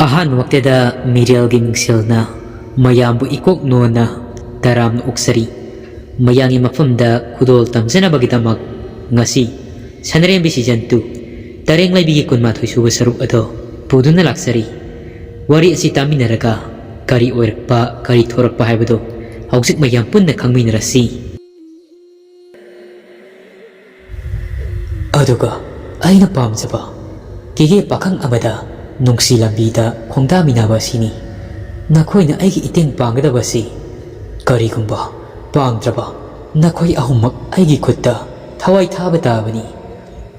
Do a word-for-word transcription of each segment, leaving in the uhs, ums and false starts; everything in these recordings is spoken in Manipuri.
ꯑꯍꯥꯟꯕꯃꯛꯇꯗ ꯃꯤꯔꯦꯜꯒꯤ ꯃꯤꯡꯁꯦꯜꯅ ꯃꯌꯥꯝꯕꯨ ꯏꯀꯣꯛ ꯅꯣꯟꯅ ꯇꯔꯥꯝꯅ ꯑꯣꯛꯆꯔꯤ꯫ ꯃꯌꯥꯝꯒꯤ ꯃꯐꯝꯗ ꯈꯨꯗꯣꯜ ꯇꯝꯖꯅꯕꯒꯤꯗꯃꯛ ꯉꯁꯤ ꯁꯅꯔꯦꯝꯕꯤ season two ꯇꯔꯦꯡ ꯂꯩꯕꯤꯒꯤ ꯀꯨꯟꯃꯥꯊꯣꯏ ꯁꯨꯕ ꯁꯔꯨꯛ ꯑꯗꯣ ꯄꯨꯗꯨꯅ ꯂꯥꯛꯆꯔꯤ꯫ ꯋꯥꯔꯤ ꯑꯁꯤ ꯇꯥꯃꯤꯟꯅꯔꯒ ꯀꯔꯤ ꯑꯣꯏꯔꯛꯄ, ꯀꯔꯤ ꯊꯣꯔꯛꯄ ꯍꯥꯏꯕꯗꯣ ꯍꯧꯖꯤꯛ ꯃꯌꯥꯝ ꯄꯨꯟꯅ ꯈꯪꯃꯤꯟꯅꯔꯁꯤ꯫ ꯑꯗꯨꯒ ꯑꯩꯅ ꯄꯥꯝꯖꯕ ꯀꯦꯒꯦ ꯄꯥꯈꯪ ꯑꯃꯗ ꯅꯨꯡꯁꯤ ꯂꯝꯕꯤꯗ ꯈꯣꯡꯗꯥꯃꯤꯟꯅꯕ ꯑꯁꯤꯅꯤ꯫ ꯅꯈꯣꯏꯅ ꯑꯩꯒꯤ ꯏꯇꯦꯡ ꯄꯥꯡꯒꯗꯕ ꯑꯁꯤ꯫ ꯀꯔꯤꯒꯨꯝꯕ ꯄꯥꯡꯗ꯭ꯔꯕ, ꯅꯈꯣꯏ ꯑꯍꯨꯝꯃꯛ ꯑꯩꯒꯤ ꯈꯨꯠꯇ ꯊꯋꯥꯏ ꯊꯥꯕ ꯇꯥꯕꯅꯤ꯫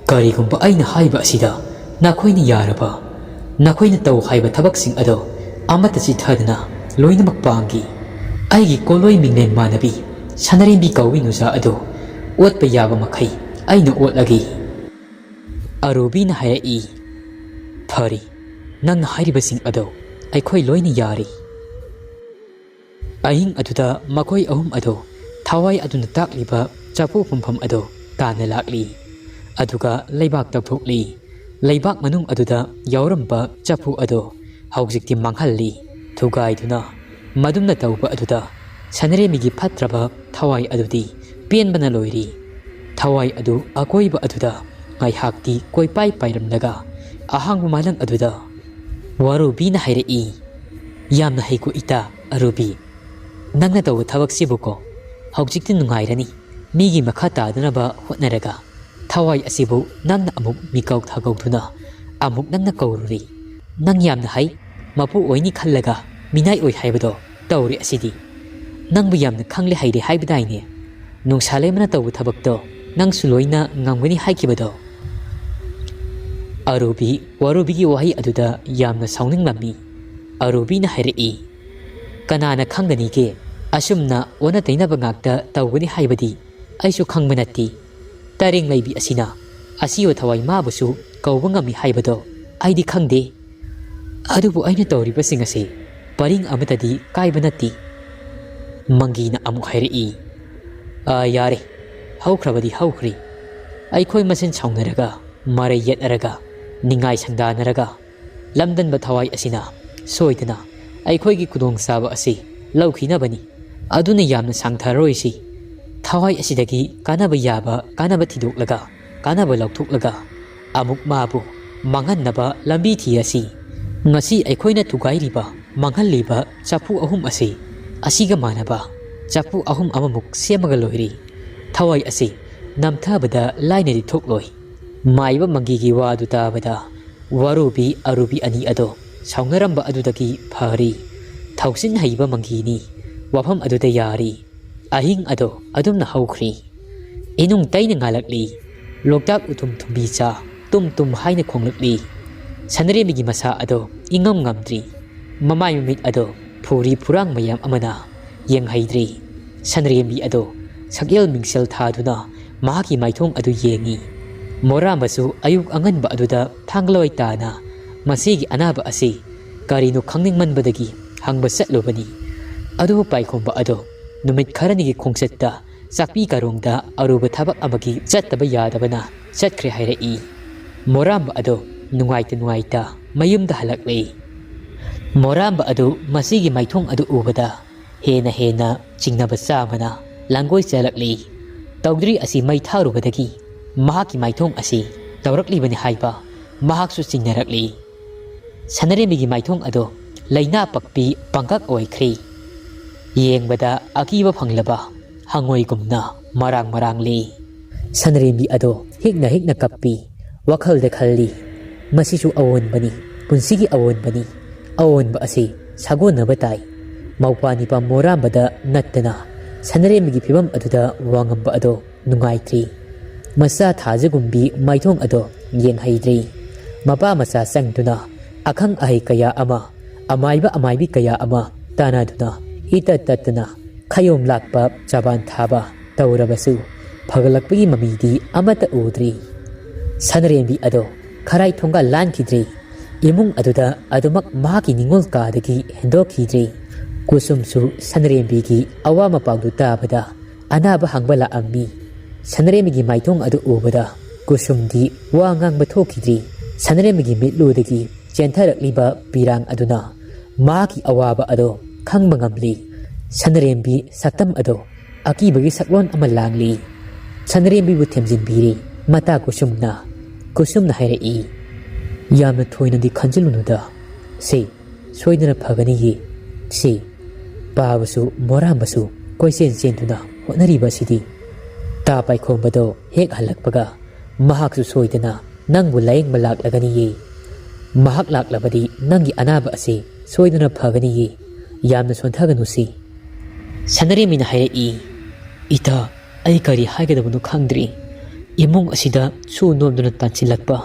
ꯀꯔꯤꯒꯨꯝꯕ ꯑꯩꯅ ꯍꯥꯏꯕ ꯑꯁꯤꯗ ꯅꯈꯣꯏꯅ ꯌꯥꯔꯕ, ꯅꯈꯣꯏꯅ ꯇꯧ ꯍꯥꯏꯕ ꯊꯕꯛꯁꯤꯡ ꯑꯗꯣ ꯑꯃꯠꯇ ꯆꯤꯠꯊꯗꯅ ꯂꯣꯏꯅꯃꯛ ꯄꯥꯡꯒꯦ꯫ ꯑꯩꯒꯤ ꯀꯣꯂꯣꯏ ꯃꯤꯡꯂꯦꯟ ꯃꯥꯟꯅꯕꯤ ꯁꯅꯔꯦꯝꯕꯤ ꯀꯧꯕꯤ ꯅꯨꯖꯥ ꯑꯗꯣ ꯑꯣꯠꯄ ꯌꯥꯕ ꯃꯈꯩ ꯑꯩꯅ ꯑꯣꯠꯂꯒꯦ꯫ ꯑꯔꯨꯕꯤꯅ ꯍꯥꯏꯔꯛꯏ, "ꯐꯔꯦ, ꯅꯪꯅ ꯍꯥꯏꯔꯤꯕꯁꯤꯡ ꯑꯗꯣ ꯑꯩꯈꯣꯏ ꯂꯣꯏꯅ ꯌꯥꯔꯦ"꯫ ꯑꯍꯤꯡ ꯑꯗꯨꯗ ꯃꯈꯣꯏ ꯑꯍꯨꯝ ꯑꯗꯣ ꯊꯋꯥꯏ ꯑꯗꯨꯅ ꯇꯥꯛꯂꯤꯕ ꯆꯐꯨ ꯐꯨꯝꯐꯝ ꯑꯗꯣ ꯇꯥꯟꯅ ꯂꯥꯛꯂꯤ꯫ ꯑꯗꯨꯒ ꯂꯩꯕꯥꯛꯇ ꯐꯨꯛꯂꯤ꯫ ꯂꯩꯕꯥꯛ ꯃꯅꯨꯡ ꯑꯗꯨꯗ ꯌꯥꯎꯔꯝꯕ ꯆꯐꯨ ꯑꯗꯣ ꯍꯧꯖꯤꯛꯇꯤ ꯃꯥꯡꯍꯜꯂꯤ꯫ ꯊꯨꯒꯥꯏꯗꯨꯅ ꯃꯗꯨꯝꯅ ꯇꯧꯕ ꯑꯗꯨꯗ ꯁꯅꯔꯦꯝꯕꯤꯒꯤ ꯐꯠꯇ꯭ꯔꯕ ꯊꯋꯥꯏ ꯑꯗꯨꯗꯤ ꯄꯦꯟꯕꯅ ꯂꯣꯏꯔꯤ꯫ ꯊꯋꯥꯏ ꯑꯗꯨ ꯑꯀꯣꯏꯕ ꯑꯗꯨꯗ ꯉꯥꯏꯍꯥꯛꯇꯤ ꯀꯣꯏꯄꯥꯏ ꯄꯥꯏꯔꯝꯂꯒ ꯑꯍꯥꯡꯕ ꯃꯥꯂꯪ ꯑꯗꯨꯗ, ꯋꯥꯔꯨꯕꯤꯅ ꯍꯥꯏꯔꯛꯏ, "ꯌꯥꯝꯅ ꯍꯩꯀꯣ ꯏꯇꯥ ꯑꯔꯨꯕꯤ꯫ ꯅꯪꯅ ꯇꯧꯕ ꯊꯕꯛꯁꯤꯕꯨꯀꯣ, ꯍꯧꯖꯤꯛꯇꯤ ꯅꯨꯡꯉꯥꯏꯔꯅꯤ꯫ ꯃꯤꯒꯤ ꯃꯈꯥ ꯇꯥꯗꯅꯕ ꯍꯣꯠꯅꯔꯒ ꯊꯋꯥꯏ ꯑꯁꯤꯕꯨ ꯅꯪꯅ ꯑꯃꯨꯛ ꯃꯤꯀꯧ ꯊꯥꯒꯧꯗꯨꯅ ꯑꯃꯨꯛ ꯅꯪꯅ ꯀꯧꯔꯨꯔꯤ꯫ ꯅꯪ ꯌꯥꯝꯅ ꯍꯩ, ꯃꯄꯨ ꯑꯣꯏꯅꯤ ꯈꯜꯂꯒ ꯃꯤꯅꯥꯏ ꯑꯣꯏ ꯍꯥꯏꯕꯗꯣ ꯇꯧꯔꯦ ꯑꯁꯤꯗꯤ꯫ ꯅꯪꯕꯨ ꯌꯥꯝꯅ ꯈꯪꯂꯦ ꯍꯩꯔꯦ ꯍꯥꯏꯕꯗꯥꯏꯅꯦ? ꯅꯨꯡꯁꯥ ꯂꯩꯃꯅ ꯇꯧꯕ ꯊꯕꯛꯇꯣ ꯅꯪꯁꯨ ꯂꯣꯏꯅ ꯉꯝꯒꯅꯤ ꯍꯥꯏꯈꯤꯕꯗꯣ"꯫ ꯑꯔꯨꯕꯤ ꯋꯥꯔꯨꯕꯤꯒꯤ ꯋꯥꯍꯩ ꯑꯗꯨꯗ ꯌꯥꯝꯅ ꯁꯥꯎꯅꯤꯡꯂꯝꯃꯤ꯫ ꯑꯔꯨꯕꯤꯅ ꯍꯥꯏꯔꯛꯏ, "ꯀꯅꯥꯅ ꯈꯪꯒꯅꯤꯒꯦ? ꯑꯁꯨꯝꯅ ꯑꯣꯟꯅ ꯇꯩꯅꯕ ꯉꯥꯛꯇ ꯇꯧꯒꯅꯤ ꯍꯥꯏꯕꯗꯤ ꯑꯩꯁꯨ ꯈꯪꯕ ꯅꯠꯇꯦ꯫ ꯇꯔꯦꯡ ꯂꯩꯕꯤ ꯑꯁꯤꯅ ꯑꯁꯤꯕ ꯊꯋꯥꯏ ꯃꯥꯕꯨꯁꯨ ꯀꯧꯕ ꯉꯝꯃꯤ ꯍꯥꯏꯕꯗꯣ ꯑꯩꯗꯤ ꯈꯪꯗꯦ꯫ ꯑꯗꯨꯕꯨ ꯑꯩꯅ ꯇꯧꯔꯤꯕꯁꯤꯡ ꯑꯁꯤ ꯄꯔꯤꯡ ꯑꯃꯠꯇꯗꯤ ꯀꯥꯏꯕ ꯅꯠꯇꯦ"꯫ ꯃꯪꯒꯤꯅ ꯑꯃꯨꯛ ꯍꯥꯏꯔꯛꯏ, "ꯑꯥ, ꯌꯥꯔꯦ, ꯍꯧꯈ꯭ꯔꯕꯗꯤ ꯍꯧꯈ꯭ꯔꯦ꯫ ꯑꯩꯈꯣꯏ ꯃꯁꯦꯟ ꯁꯥꯎꯅꯔꯒ, ꯃꯔꯩ ꯌꯦꯠꯅꯔꯒ, ꯅꯤꯡꯉꯥꯏ ꯁꯪꯗꯥꯅꯔꯒ, ꯂꯝꯗꯟꯕ ꯊꯋꯥꯏ ꯑꯁꯤꯅ ꯁꯣꯏꯗꯅ ꯑꯩꯈꯣꯏꯒꯤ ꯈꯨꯗꯣꯡꯆꯥꯕ ꯑꯁꯤ ꯂꯧꯈꯤꯅꯕꯅꯤ꯫ ꯑꯗꯨꯅ ꯌꯥꯝꯅ ꯁꯥꯡꯊꯔꯔꯣꯏꯁꯤ꯫ ꯊꯋꯥꯏ ꯑꯁꯤꯗꯒꯤ ꯀꯥꯟꯅꯕ ꯌꯥꯕ ꯀꯥꯟꯅꯕ ꯊꯤꯗꯣꯛꯂꯒ, ꯀꯥꯟꯅꯕ ꯂꯧꯊꯣꯛꯂꯒ, ꯑꯃꯨꯛ ꯃꯥꯕꯨ ꯃꯥꯡꯍꯟꯅꯕ ꯂꯝꯕꯤ ꯊꯤꯔꯁꯤ꯫ ꯉꯁꯤ ꯑꯩꯈꯣꯏꯅ ꯊꯨꯒꯥꯏꯔꯤꯕ, ꯃꯥꯡꯍꯜꯂꯤꯕ ꯆꯐꯨ ꯑꯍꯨꯝ ꯑꯁꯤ ꯑꯁꯤꯒ ꯃꯥꯟꯅꯕ ꯆꯐꯨ ꯑꯍꯨꯝ ꯑꯃꯃꯨꯛ ꯁꯦꯝꯃꯒ ꯂꯣꯏꯔꯦ꯫ ꯊꯋꯥꯏ ꯑꯁꯤ ꯅꯝꯊꯕꯗ ꯂꯥꯏꯅꯗꯤ ꯊꯣꯛꯂꯣꯏ꯫ ꯃꯥꯏꯕ ꯃꯪꯒꯤꯒꯤ ꯋꯥꯗꯨ ꯇꯥꯕꯗ ꯋꯥꯔꯨꯕꯤ ꯑꯔꯨꯕꯤ ꯑꯅꯤ ꯑꯗꯣ ꯁꯥꯎꯅꯔꯝꯕ ꯑꯗꯨꯗꯒꯤ ꯐꯔꯤ꯫ ꯊꯧꯁꯤꯟ ꯍꯩꯕ ꯃꯪꯒꯤꯅꯤ꯫ ꯋꯥꯐꯝ ꯑꯗꯨꯗ ꯌꯥꯔꯤ꯫ ꯑꯍꯤꯡ ꯑꯗꯣ ꯑꯗꯨꯝꯅ ꯍꯧꯈ꯭ꯔꯤ꯫ ꯏꯅꯨꯡ ꯇꯩꯅ ꯉꯥꯜꯂꯛꯂꯤ꯫ ꯂꯣꯛꯇꯥꯛ ꯎꯊꯨꯝ ꯊꯨꯝꯕꯤ ꯆꯥ ꯇꯨꯝ ꯇꯨꯝ ꯍꯥꯏꯅ ꯈꯣꯡꯂꯛꯂꯤ꯫ ꯁꯅꯔꯦꯝꯕꯤꯒꯤ ꯃꯁꯥ ꯑꯗꯣ ꯏꯉꯝ ꯉꯝꯗ꯭ꯔꯤ꯫ ꯃꯃꯥꯏ ꯃꯃꯤꯠ ꯑꯗꯣ ꯐꯨꯔꯤ ꯐꯨꯔꯥꯡ ꯃꯌꯥꯝ ꯑꯃꯅ ꯌꯦꯡꯍꯩꯗ꯭ꯔꯤ꯫ ꯁꯅꯔꯦꯝꯕꯤ ꯑꯗꯣ ꯁꯛꯌꯦꯜ ꯃꯤꯡꯁꯦꯜ ꯊꯥꯗꯨꯅ ꯃꯍꯥꯛꯀꯤ ꯃꯥꯏꯊꯣꯡ ꯑꯗꯨ ꯌꯦꯡꯉꯤ꯫ ꯃꯣꯔꯥꯝꯕꯁꯨ ꯑꯌꯨꯛ ꯑꯉꯟꯕ ꯑꯗꯨꯗ ꯊꯥꯡꯒꯂꯣꯏ ꯇꯥꯅ ꯃꯁꯤꯒꯤ ꯑꯅꯥꯕ ꯑꯁꯤ ꯀꯔꯤꯅꯣ ꯈꯪꯅꯤꯡꯃꯟꯕꯗꯒꯤ ꯍꯪꯕ ꯆꯠꯂꯨꯕꯅꯤ꯫ ꯑꯗꯨꯕꯨ ꯄꯥꯏꯈꯣꯝꯕ ꯑꯗꯣ ꯅꯨꯃꯤꯠ ꯈꯔꯅꯤꯒꯤ ꯈꯣꯡꯆꯠꯇ ꯆꯥꯛꯄꯤ ꯀꯥꯔꯣꯡꯗ ꯑꯔꯨꯕ ꯊꯕꯛ ꯑꯃꯒꯤ ꯆꯠꯇꯕ ꯌꯥꯗꯕꯅ ꯆꯠꯈ꯭ꯔꯦ ꯍꯥꯏꯔꯛꯏ꯫ ꯃꯣꯔꯥꯝꯕ ꯑꯗꯣ ꯅꯨꯡꯉꯥꯏꯇ ꯅꯨꯡꯉꯥꯏꯇ ꯃꯌꯨꯝꯗ ꯍꯜꯂꯛꯂꯦ꯫ ꯃꯣꯔꯥꯝꯕ ꯑꯗꯨ ꯃꯁꯤꯒꯤ ꯃꯥꯏꯊꯣꯡ ꯑꯗꯨ ꯎꯕꯗ ꯍꯦꯟꯅ ꯍꯦꯟꯅ ꯆꯤꯡꯅꯕ ꯆꯥꯕꯅ ꯂꯥꯡꯒꯣꯏ ꯆꯦꯜꯂꯛꯂꯤ꯫ ꯇꯧꯗ꯭ꯔꯤ ꯑꯁꯤ ꯃꯩ ꯊꯥꯔꯨꯕꯗꯒꯤ ꯃꯍꯥꯛꯀꯤ ꯃꯥꯏꯊꯣꯡ ꯑꯁꯤ ꯇꯧꯔꯛꯂꯤꯕꯅꯤ ꯍꯥꯏꯕ ꯃꯍꯥꯛꯁꯨ ꯆꯤꯡꯅꯔꯛꯂꯤ꯫ ꯁꯅꯔꯦꯝꯕꯤꯒꯤ ꯃꯥꯏꯊꯣꯡ ꯑꯗꯣ ꯂꯩꯅꯥ ꯄꯛꯄꯤ ꯄꯪꯀꯛ ꯑꯣꯏꯈ꯭ꯔꯤ꯫ ꯌꯦꯡꯕꯗ ꯑꯀꯤꯕ ꯐꯪꯂꯕ ꯍꯪꯉꯣꯏꯒꯨꯝꯅ ꯃꯔꯥꯡ ꯃꯔꯥꯡꯂꯤ꯫ ꯁꯅꯔꯦꯝꯕꯤ ꯑꯗꯣ ꯍꯤꯛꯅ ꯍꯤꯛꯅ ꯀꯞꯄꯤ꯫ ꯋꯥꯈꯜꯗ ꯈꯜꯂꯤ, "ꯃꯁꯤꯁꯨ ꯑꯑꯣꯟꯕꯅꯤ, ꯄꯨꯟꯁꯤꯒꯤ ꯑꯑꯣꯟꯕꯅꯤ꯫ ꯑꯑꯣꯟꯕ ꯑꯁꯤ ꯁꯥꯒꯣꯟꯅꯕ ꯇꯥꯏ꯫" ꯃꯧꯄ꯭ꯋꯥ ꯅꯤꯄꯥ ꯃꯣꯔꯥꯝꯕꯗ ꯅꯠꯇꯅ ꯁꯅꯔꯦꯝꯕꯤꯒꯤ ꯐꯤꯕꯝ ꯑꯗꯨꯗ ꯋꯥꯉꯝꯕ ꯑꯗꯣ ꯅꯨꯡꯉꯥꯏꯇ꯭ꯔꯤ꯫ ꯃꯆꯥ ꯊꯥꯖꯒꯨꯝꯕꯤ ꯃꯥꯏꯊꯣꯡ ꯑꯗꯣ ꯌꯦꯡꯍꯩꯗ꯭ꯔꯤ꯫ ꯃꯄꯥ ꯃꯆꯥ ꯆꯪꯗꯨꯅ ꯑꯈꯪ ꯑꯍꯩ ꯀꯌꯥ ꯑꯃ, ꯑꯃꯥꯏꯕ ꯑꯃꯥꯏꯕꯤ ꯀꯌꯥ ꯑꯃ ꯇꯥꯟꯅꯗꯨꯅ ꯏꯇꯠ ꯇꯠꯇꯅ ꯈꯌꯣꯝ ꯂꯥꯛꯄ ꯆꯕꯥꯟ ꯊꯥꯕ ꯇꯧꯔꯕꯁꯨ ꯐꯒꯠꯂꯛꯄꯒꯤ ꯃꯃꯤꯗꯤ ꯑꯃꯠꯇ ꯎꯗ꯭ꯔꯤ꯫ ꯁꯅꯔꯦꯝꯕꯤ ꯑꯗꯣ ꯈꯔꯥꯏ ꯊꯣꯡꯒꯥꯜ ꯂꯥꯟꯈꯤꯗ꯭ꯔꯤ꯫ ꯏꯃꯨꯡ ꯑꯗꯨꯗ ꯑꯗꯨꯃꯛ ꯃꯍꯥꯛꯀꯤ ꯅꯤꯡꯉꯣꯜ ꯀꯥꯗꯒꯤ ꯍꯦꯟꯗꯣꯛꯈꯤꯗ꯭ꯔꯤ꯫ ꯀꯨꯁꯨꯝꯁꯨ ꯁꯅꯔꯦꯝꯕꯤꯒꯤ ꯑꯋꯥ ꯃꯄꯥꯎꯗꯨ ꯇꯥꯕꯗ ꯑꯅꯥꯕ ꯍꯪꯕ ꯂꯥꯛꯑꯝꯃꯤ꯫ ꯁꯅꯔꯦꯝꯕꯤꯒꯤ ꯃꯥꯏꯊꯣꯡ ꯑꯗꯨ ꯎꯕꯗ ꯀꯨꯁꯨꯝꯗꯤ ꯋꯥ ꯉꯥꯡꯕ ꯊꯣꯛꯈꯤꯗ꯭ꯔꯤ꯫ ꯁꯅꯔꯦꯝꯕꯤꯒꯤ ꯃꯤꯠꯂꯨꯗꯒꯤ ꯆꯦꯟꯊꯔꯛꯂꯤꯕ ꯄꯤꯔꯥꯡ ꯑꯗꯨꯅ ꯃꯍꯥꯛꯀꯤ ꯑꯋꯥꯕ ꯑꯗꯣ ꯈꯪꯕ ꯉꯝꯂꯤ꯫ ꯁꯅꯔꯦꯝꯕꯤ ꯁꯛꯇꯝ ꯑꯗꯣ ꯑꯀꯤꯕꯒꯤ ꯁꯛꯂꯣꯟ ꯑꯃ ꯂꯥꯡꯂꯤ꯫ ꯁꯅꯔꯦꯝꯕꯤꯕꯨ ꯊꯦꯝꯖꯤꯟꯕꯤꯔꯤ꯫ ꯃꯇꯥ ꯀꯨꯁꯨꯝꯅ, ꯀꯨꯁꯨꯝꯅ ꯍꯥꯏꯔꯛꯏ, "ꯌꯥꯝꯅ ꯊꯣꯏꯅꯗꯤ ꯈꯟꯖꯤꯜꯂꯨꯅꯨꯗ꯫ ꯁꯤ ꯁꯣꯏꯗꯅ ꯐꯒꯅꯤꯌꯦ꯫ ꯁꯤ ꯄꯥꯕꯁꯨ ꯃꯣꯔꯥꯝꯕꯁꯨ ꯀꯣꯏꯆꯦꯟ ꯆꯦꯟꯗꯨꯅ ꯍꯣꯠꯅꯔꯤꯕ ꯑꯁꯤꯗꯤ꯫ ꯇꯥ ꯄꯥꯏꯈꯣꯝꯕꯗꯣ ꯍꯦꯛ ꯍꯜꯂꯛꯄꯒ ꯃꯍꯥꯛꯁꯨ ꯁꯣꯏꯗꯅ ꯅꯪꯕꯨ ꯂꯥꯌꯦꯡꯕ ꯂꯥꯛꯂꯒꯅꯤꯌꯦ꯫ ꯃꯍꯥꯛ ꯂꯥꯛꯂꯕꯗꯤ ꯅꯪꯒꯤ ꯑꯅꯥꯕ ꯑꯁꯤ ꯁꯣꯏꯗꯅ ꯐꯒꯅꯤꯌꯦ꯫ ꯌꯥꯝꯅ ꯁꯣꯟꯊꯒꯅꯨꯁꯤ꯫" ꯁꯅꯔꯦꯝꯕꯤꯅ ꯍꯥꯏꯔꯛꯏ, "ꯏꯇꯥ, ꯑꯩ ꯀꯔꯤ ꯍꯥꯏꯒꯗꯕꯅꯣ ꯈꯪꯗ꯭ꯔꯤ꯫ ꯏꯃꯨꯡ ꯑꯁꯤꯗ ꯁꯨ ꯅꯣꯝꯗꯨꯅ ꯇꯥꯟꯁꯤꯜꯂꯛꯄ,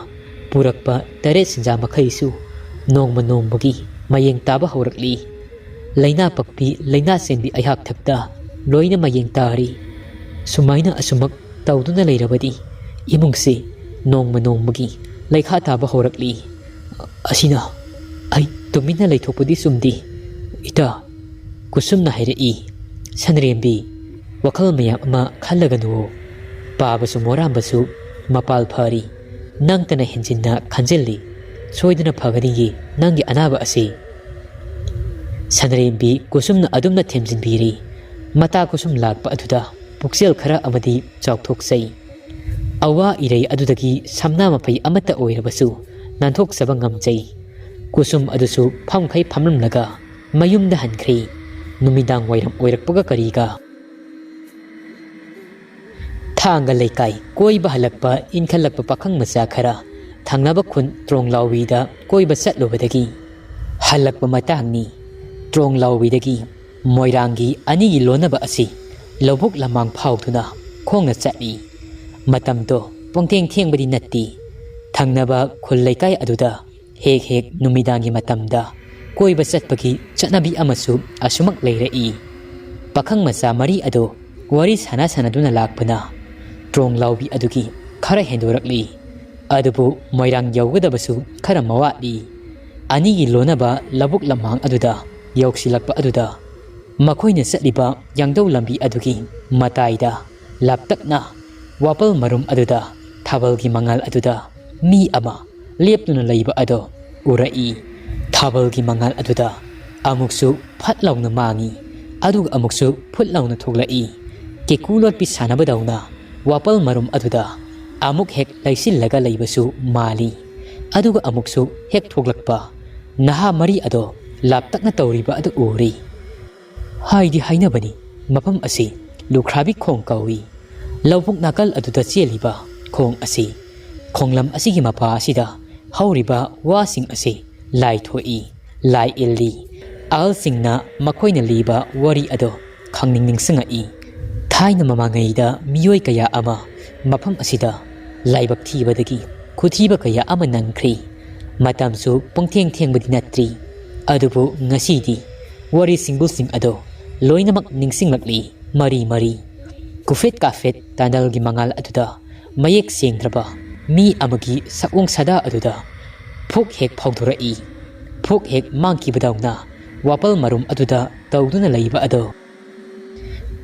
ꯄꯨꯔꯛꯄ ꯇꯔꯦꯠ ꯁꯤꯟꯖꯥ ꯃꯈꯩꯁꯨ ꯅꯣꯡꯃ ꯅꯣꯡꯃꯒꯤ ꯃꯌꯦꯡ ꯇꯥꯕ ꯍꯧꯔꯛꯂꯤ꯫ ꯂꯥꯏꯅꯥ ꯄꯛꯄꯤ, ꯂꯥꯏꯅꯥ ꯆꯦꯟꯕꯤ ꯑꯩꯍꯥꯛ ꯊꯛꯇ ꯂꯣꯏꯅ ꯃꯌꯦꯡ ꯇꯥꯔꯤ꯫ ꯁꯨꯃꯥꯏꯅ ꯑꯁꯨꯃꯛ ꯇꯧꯗꯨꯅ ꯂꯩꯔꯕꯗꯤ ꯏꯃꯨꯡꯁꯤ ꯅꯣꯡꯃ ꯅꯣꯡꯃꯒꯤ ꯂꯩꯈꯥ ꯇꯥꯕ ꯍꯧꯔꯛꯂꯤ꯫ ꯑꯁꯤꯅ ꯑꯩ ꯇꯨꯃꯤꯟꯅ ꯂꯩꯊꯣꯛꯄꯗꯤ ꯆꯨꯝꯗꯦ, ꯏꯇꯥ꯫" ꯀꯨꯁꯨꯝꯅ ꯍꯥꯏꯔꯛꯏ, "ꯁꯅꯔꯦꯝꯕꯤ, ꯋꯥꯈꯜ ꯃꯌꯥꯝ ꯑꯃ ꯈꯜꯂꯒꯅꯨꯋꯣ꯫ ꯄꯥꯕꯁꯨ ꯃꯣꯔꯥꯝꯕꯁꯨ ꯃꯄꯥꯜ ꯐꯔꯤ꯫ ꯅꯪꯇꯅ ꯍꯦꯟꯖꯤꯟꯅ ꯈꯟꯖꯤꯜꯂꯤ꯫ ꯁꯣꯏꯗꯅ ꯐꯒꯅꯤꯌꯦ ꯅꯪꯒꯤ ꯑꯅꯥꯕ ꯑꯁꯤ꯫" ꯁꯅꯔꯦꯝꯕꯤ ꯀꯨꯁꯨꯝꯅ ꯑꯗꯨꯝꯅ ꯊꯦꯝꯖꯤꯟꯕꯤꯔꯤ꯫ ꯃꯇꯥ ꯀꯨꯁꯨꯝ ꯂꯥꯛꯄ ꯑꯗꯨꯗ ꯄꯨꯛꯆꯦꯜ ꯈꯔ ꯑꯃꯗꯤ ꯆꯥꯎꯊꯣꯛꯆꯩ꯫ ꯑꯋꯥ ꯏꯔꯩ ꯑꯗꯨꯗꯒꯤ ꯁꯝꯅꯥ ꯃꯄꯩ ꯑꯃꯠꯇ ꯑꯣꯏꯔꯕꯁꯨ ꯅꯥꯟꯊꯣꯛꯆꯕ ꯉꯝꯖꯩ꯫ ꯀꯨꯁꯨꯝ ꯑꯗꯨꯁꯨ ꯐꯝꯈꯩ ꯐꯝꯂꯝꯂꯒ ꯃꯌꯨꯝꯗ ꯍꯟꯈ꯭ꯔꯦ꯫ ꯅꯨꯃꯤꯗꯥꯡ ꯋꯥꯏꯔꯝ ꯑꯣꯏꯔꯛꯄꯒ ꯀꯔꯤꯒ ꯊꯥꯡꯒ ꯂꯩꯀꯥꯏ ꯀꯣꯏꯕ ꯍꯜꯂꯛꯄ ꯏꯟꯈꯠꯂꯛꯄ ꯄꯥꯈꯪ ꯃꯆꯥ ꯈꯔ ꯊꯪꯅꯕ ꯈꯨꯟ ꯇ꯭ꯔꯣꯡꯂꯥꯎꯕꯤꯗ ꯀꯣꯏꯕ ꯆꯠꯂꯨꯕꯗꯒꯤ ꯍꯜꯂꯛꯄ ꯃꯇꯥꯡꯅꯤ꯫ ꯇ꯭ꯔꯣꯡꯂꯥꯎꯕꯤꯗꯒꯤ ꯃꯣꯏꯔꯥꯡꯒꯤ ꯑꯅꯤꯒꯤ ꯂꯣꯟꯅꯕ ꯑꯁꯤ ꯂꯧꯕꯨꯛ ꯂꯃꯥꯡ ꯐꯥꯎꯗꯨꯅ ꯈꯣꯡꯅ ꯆꯠꯂꯤ꯫ ꯃꯇꯝꯗꯣ ꯄꯨꯡꯊꯦꯡ ꯊꯦꯡꯕꯗꯤ ꯅꯠꯇꯦ꯫ ꯊꯪꯅꯕ ꯈꯨꯜ ꯂꯩꯀꯥꯏ ꯑꯗꯨꯗ ꯍꯦꯛ ꯍꯦꯛ ꯅꯨꯃꯤꯗꯥꯡꯒꯤ ꯃꯇꯝꯗ ꯀꯣꯏꯕ ꯆꯠꯄꯒꯤ ꯆꯠꯅꯕꯤ ꯑꯃꯁꯨ ꯑꯁꯨꯃꯛ ꯂꯩꯔꯛꯏ꯫ ꯄꯥꯈꯪ ꯃꯆꯥ ꯃꯔꯤ ꯑꯗꯨ ꯋꯥꯔꯤ ꯁꯥꯟꯅ ꯁꯥꯟꯅꯗꯨꯅ ꯂꯥꯛꯄꯅ ꯇ꯭ꯔꯣꯡ ꯂꯥꯎꯕꯤ ꯑꯗꯨꯒꯤ ꯈꯔ ꯍꯦꯟꯗꯣꯔꯛꯂꯤ꯫ ꯑꯗꯨꯕꯨ ꯃꯣꯏꯔꯥꯡ ꯌꯧꯒꯗꯕꯁꯨ ꯈꯔ ꯃꯋꯥꯠꯂꯤ꯫ ꯑꯅꯤꯒꯤ ꯂꯣꯟꯅꯕ ꯂꯧꯕꯨꯛ ꯂꯝꯍꯥꯡ ꯑꯗꯨꯗ ꯌꯧꯁꯤꯜꯂꯛꯄ ꯑꯗꯨꯗ ꯃꯈꯣꯏꯅ ꯆꯠꯂꯤꯕ ꯌꯥꯡꯗꯧ ꯂꯝꯕꯤ ꯑꯗꯨꯒꯤ ꯃꯇꯥꯏꯗ ꯂꯥꯞꯇꯛꯅ ꯋꯥꯄꯜ ꯃꯔꯨꯝ ꯑꯗꯨꯗ ꯊꯥꯕꯜꯒꯤ ꯃꯉꯥꯜ ꯑꯗꯨꯗ ꯃꯤ ꯑꯃ ꯂꯦꯞꯇꯨꯅ ꯂꯩꯕ ꯑꯗꯣ ꯎꯔꯛꯏ꯫ ꯊꯥꯕꯜꯒꯤ ꯃꯉꯥꯜ ꯑꯗꯨꯗ ꯑꯃꯨꯛꯁꯨ ꯐꯠ ꯂꯥꯎꯅ ꯃꯥꯡꯏ, ꯑꯗꯨꯒ ꯑꯃꯨꯛꯁꯨ ꯐꯨꯠ ꯂꯥꯎꯅ ꯊꯣꯛꯂꯛꯏ꯫ ꯀꯦꯀꯨ ꯂꯣꯠꯄꯤ ꯁꯥꯟꯅꯕꯗꯧꯅ ꯋꯥꯄꯜ ꯃꯔꯨꯝ ꯑꯗꯨꯗ ꯑꯃꯨꯛ ꯍꯦꯛ ꯂꯩꯁꯤꯜꯂꯒ ꯂꯩꯕꯁꯨ ꯃꯥꯜꯂꯤ꯫ ꯑꯗꯨꯒ ꯑꯃꯨꯛꯁꯨ ꯍꯦꯛ ꯊꯣꯛꯂꯛꯄ ꯅꯍꯥ ꯃꯔꯤ ꯑꯗꯣ ꯂꯥꯞꯇꯛꯅ ꯇꯧꯔꯤꯕ ꯑꯗꯨ ꯎꯔꯤ꯫ ꯍꯥꯏꯗꯤ ꯍꯥꯏꯅꯕꯅꯤ, ꯃꯐꯝ ꯑꯁꯤ ꯂꯨꯈ꯭ꯔꯥꯕꯤ ꯈꯣꯡ ꯀꯧꯏ꯫ ꯂꯧꯕꯨꯛ ꯅꯥꯀꯜ ꯑꯗꯨꯗ ꯆꯦꯜꯂꯤꯕ ꯈꯣꯡ ꯑꯁꯤ, ꯈꯣꯡꯂꯝ ꯑꯁꯤꯒꯤ ꯃꯄꯥ ꯑꯁꯤꯗ ꯍꯧꯔꯤꯕ ꯋꯥꯁꯤꯡ ꯑꯁꯤ ꯂꯥꯏ ꯊꯣꯛꯏ, ꯂꯥꯏ ꯏꯜꯂꯤ꯫ ꯑꯍꯜꯁꯤꯡꯅ ꯃꯈꯣꯏꯅ ꯂꯤꯕ ꯋꯥꯔꯤ ꯑꯗꯣ ꯈꯪꯅꯤꯡ ꯅꯤꯡꯁꯤꯡꯉꯛꯏ꯫ ꯊꯥꯏꯅ ꯃꯃꯥꯡꯉꯩꯗ ꯃꯤꯑꯣꯏ ꯀꯌꯥ ꯑꯃ ꯃꯐꯝ ꯑꯁꯤꯗ ꯂꯥꯏꯕꯛ ꯊꯤꯕꯗꯒꯤ ꯈꯨꯊꯤꯕ ꯀꯌꯥ ꯑꯃ ꯅꯪꯈ꯭ꯔꯤ꯫ ꯃꯇꯝꯁꯨ ꯄꯨꯡꯊꯦꯡ ꯊꯦꯡꯕꯗꯤ ꯅꯠꯇ꯭ꯔꯤ꯫ ꯑꯗꯨꯕꯨ ꯉꯁꯤꯗꯤ ꯋꯥꯔꯤ ꯁꯤꯡꯕꯨꯜꯁꯤꯡ ꯑꯗꯣ ꯂꯣꯏꯅꯃꯛ ꯅꯤꯡꯁꯤꯡꯂꯛꯂꯤ꯫ ꯃꯔꯤ ꯃꯔꯤ ꯀꯨꯐꯦꯠ ꯀꯥꯐꯦꯠ ꯇꯥꯅꯜꯒꯤ ꯃꯉꯥꯜ ꯑꯗꯨꯗ ꯃꯌꯦꯛ ꯁꯦꯡꯗ꯭ꯔꯕ ꯃꯤ ꯑꯃꯒꯤ ꯁꯛꯑꯣꯡ ꯁꯥꯗꯥ ꯑꯗꯨꯗ ꯐꯨꯛ ꯍꯦꯛ ꯐꯥꯎꯗꯣꯔꯛꯏ꯫ ꯐꯨꯛ ꯍꯦꯛ ꯃꯥꯡꯈꯤꯕꯗꯧꯅ ꯋꯥꯄꯜ ꯃꯔꯨꯝ ꯑꯗꯨꯗ ꯇꯧꯗꯨꯅ ꯂꯩꯕ ꯑꯗꯣ꯫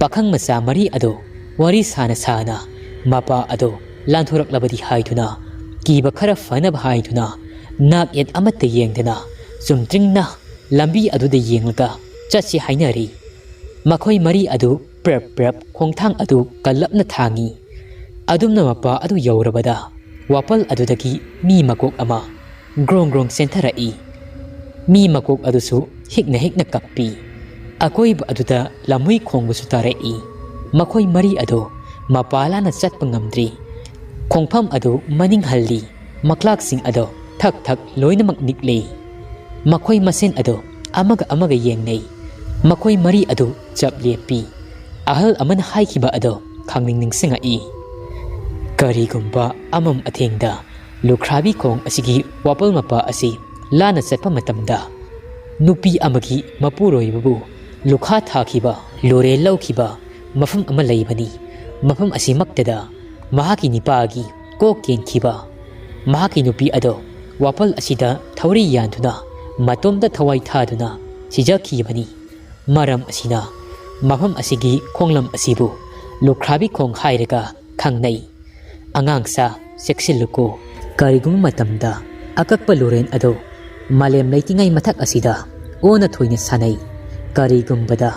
ꯄꯥꯈꯪ ꯃꯆꯥ ꯃꯔꯤ ꯑꯗꯣ ꯋꯥꯔꯤ ꯁꯥꯅ ꯁꯥꯅ ꯃꯄꯥ ꯑꯗꯣ ꯂꯥꯟꯊꯣꯔꯛꯂꯕꯗꯤ ꯍꯥꯏꯗꯨꯅ, ꯀꯤꯕ ꯈꯔ ꯐꯅꯕ ꯍꯥꯏꯗꯨꯅ, ꯅꯥꯛ ꯌꯦꯠ ꯑꯃꯠꯇ ꯌꯦꯡꯗꯅ ꯆꯨꯝꯇ꯭ꯔꯤꯡꯅ ꯂꯝꯕꯤ ꯑꯗꯨꯗ ꯌꯦꯡꯂꯒ ꯆꯠꯁꯤ ꯍꯥꯏꯅꯔꯤ꯫ ꯃꯈꯣꯏ ꯃꯔꯤ ꯑꯗꯨ ꯄ꯭ꯔꯞ ꯄ꯭ꯔꯞ ꯈꯣꯡꯊꯥꯡ ꯑꯗꯨ ꯀꯜꯂꯞꯅ ꯊꯥꯡꯏ꯫ ꯑꯗꯨꯝꯅ ꯃꯄꯥ ꯑꯗꯨ ꯌꯧꯔꯕꯗ ꯋꯥꯄꯜ ꯑꯗꯨꯗꯒꯤ ꯃꯤ ꯃꯀꯣꯛ ꯑꯃ ꯒ꯭ꯔꯣꯡ ꯒ꯭ꯔꯣꯡ ꯆꯦꯟꯊꯔꯛꯏ꯫ ꯃꯤ ꯃꯀꯣꯛ ꯑꯗꯨꯁꯨ ꯍꯤꯛꯅ ꯍꯤꯛꯅ ꯀꯞꯄꯤ꯫ ꯑꯀꯣꯏꯕ ꯑꯗꯨꯗ ꯂꯝꯍꯨꯏ ꯈꯣꯡꯕꯁꯨ ꯇꯥꯔꯛꯏ꯫ ꯃꯈꯣꯏ ꯃꯔꯤ ꯑꯗꯨ ꯃꯄꯥ ꯂꯥꯟꯅ ꯆꯠꯄ ꯉꯝꯗ꯭ꯔꯤ꯫ ꯈꯣꯡꯐꯝ ꯑꯗꯨ ꯃꯅꯤꯡ ꯍꯜꯂꯤ꯫ ꯃꯀ꯭ꯂꯥꯛꯁꯤꯡ ꯑꯗꯨ ꯊꯛ ꯊꯛ ꯂꯣꯏꯅꯃꯛ ꯅꯤꯛꯂꯤ꯫ ꯃꯈꯣꯏ ꯃꯁꯦꯟ ꯑꯗꯨ ꯑꯃꯒ ꯑꯃꯒ ꯌꯦꯡꯅꯩ꯫ ꯃꯈꯣꯏ ꯃꯔꯤ ꯑꯗꯨ ꯆꯞ ꯂꯦꯞꯄꯤ꯫ ꯑꯍꯜ ꯑꯃꯅ ꯍꯥꯏꯈꯤꯕ ꯑꯗꯨ ꯈꯪꯅꯤꯡ ꯅꯤꯡꯁꯤꯡꯉꯛꯏ꯫ ꯀꯔꯤꯒꯨꯝꯕ ꯑꯃꯝ ꯑꯊꯦꯡꯗ ꯂꯨꯈ꯭ꯔꯥꯕꯤ ꯈꯣꯡ ꯑꯁꯤꯒꯤ ꯋꯥꯄꯜ ꯃꯄꯥ ꯑꯁꯤ ꯂꯥꯟꯅ ꯆꯠꯄ ꯃꯇꯝꯗ, ꯅꯨꯄꯤ ꯑꯃꯒꯤ ꯃꯄꯨꯔꯣꯏꯕꯕꯨ ꯂꯨꯈꯥ ꯊꯥꯈꯤꯕ, ꯂꯨꯔꯦꯜ ꯂꯧꯈꯤꯕ ꯃꯐꯝ ꯑꯃ ꯂꯩꯕꯅꯤ꯫ ꯃꯐꯝ ꯑꯁꯤꯃꯛꯇꯗ ꯃꯍꯥꯛꯀꯤ ꯅꯤꯄꯥꯒꯤ ꯀꯣꯛ ꯀꯦꯟꯈꯤꯕ꯫ ꯃꯍꯥꯛꯀꯤ ꯅꯨꯄꯤ ꯑꯗꯣ ꯋꯥꯄꯜ ꯑꯁꯤꯗ ꯊꯧꯔꯤ ꯌꯥꯟꯗꯨꯅ ꯃꯇꯣꯝꯇ ꯊꯋꯥꯏ ꯊꯥꯗꯨꯅ ꯁꯤꯖꯈꯤꯕꯅꯤ꯫ ꯃꯔꯝ ꯑꯁꯤꯅ ꯃꯐꯝ ꯑꯁꯤꯒꯤ ꯈꯣꯡꯂꯝ ꯑꯁꯤꯕꯨ ꯂꯨꯈ꯭ꯔꯥꯕꯤ ꯈꯣꯡ ꯍꯥꯏꯔꯒ ꯈꯪꯅꯩ꯫ ꯑꯉꯥꯡꯁꯥ, ꯆꯦꯛꯁꯤꯜꯂꯨꯀꯣ꯫ ꯀꯔꯤꯒꯨꯝꯕ ꯃꯇꯝꯗ ꯑꯀꯛꯄ ꯂꯨꯔꯦꯟ ꯑꯗꯨ ꯃꯥꯂꯦꯝ ꯂꯩꯇ꯭ꯔꯤꯉꯩ ꯃꯊꯛ ꯑꯁꯤꯗ ꯑꯣꯟꯅ ꯊꯣꯏꯅ ꯁꯥꯟꯅꯩ꯫ ꯀꯔꯤꯒꯨꯝꯕꯗ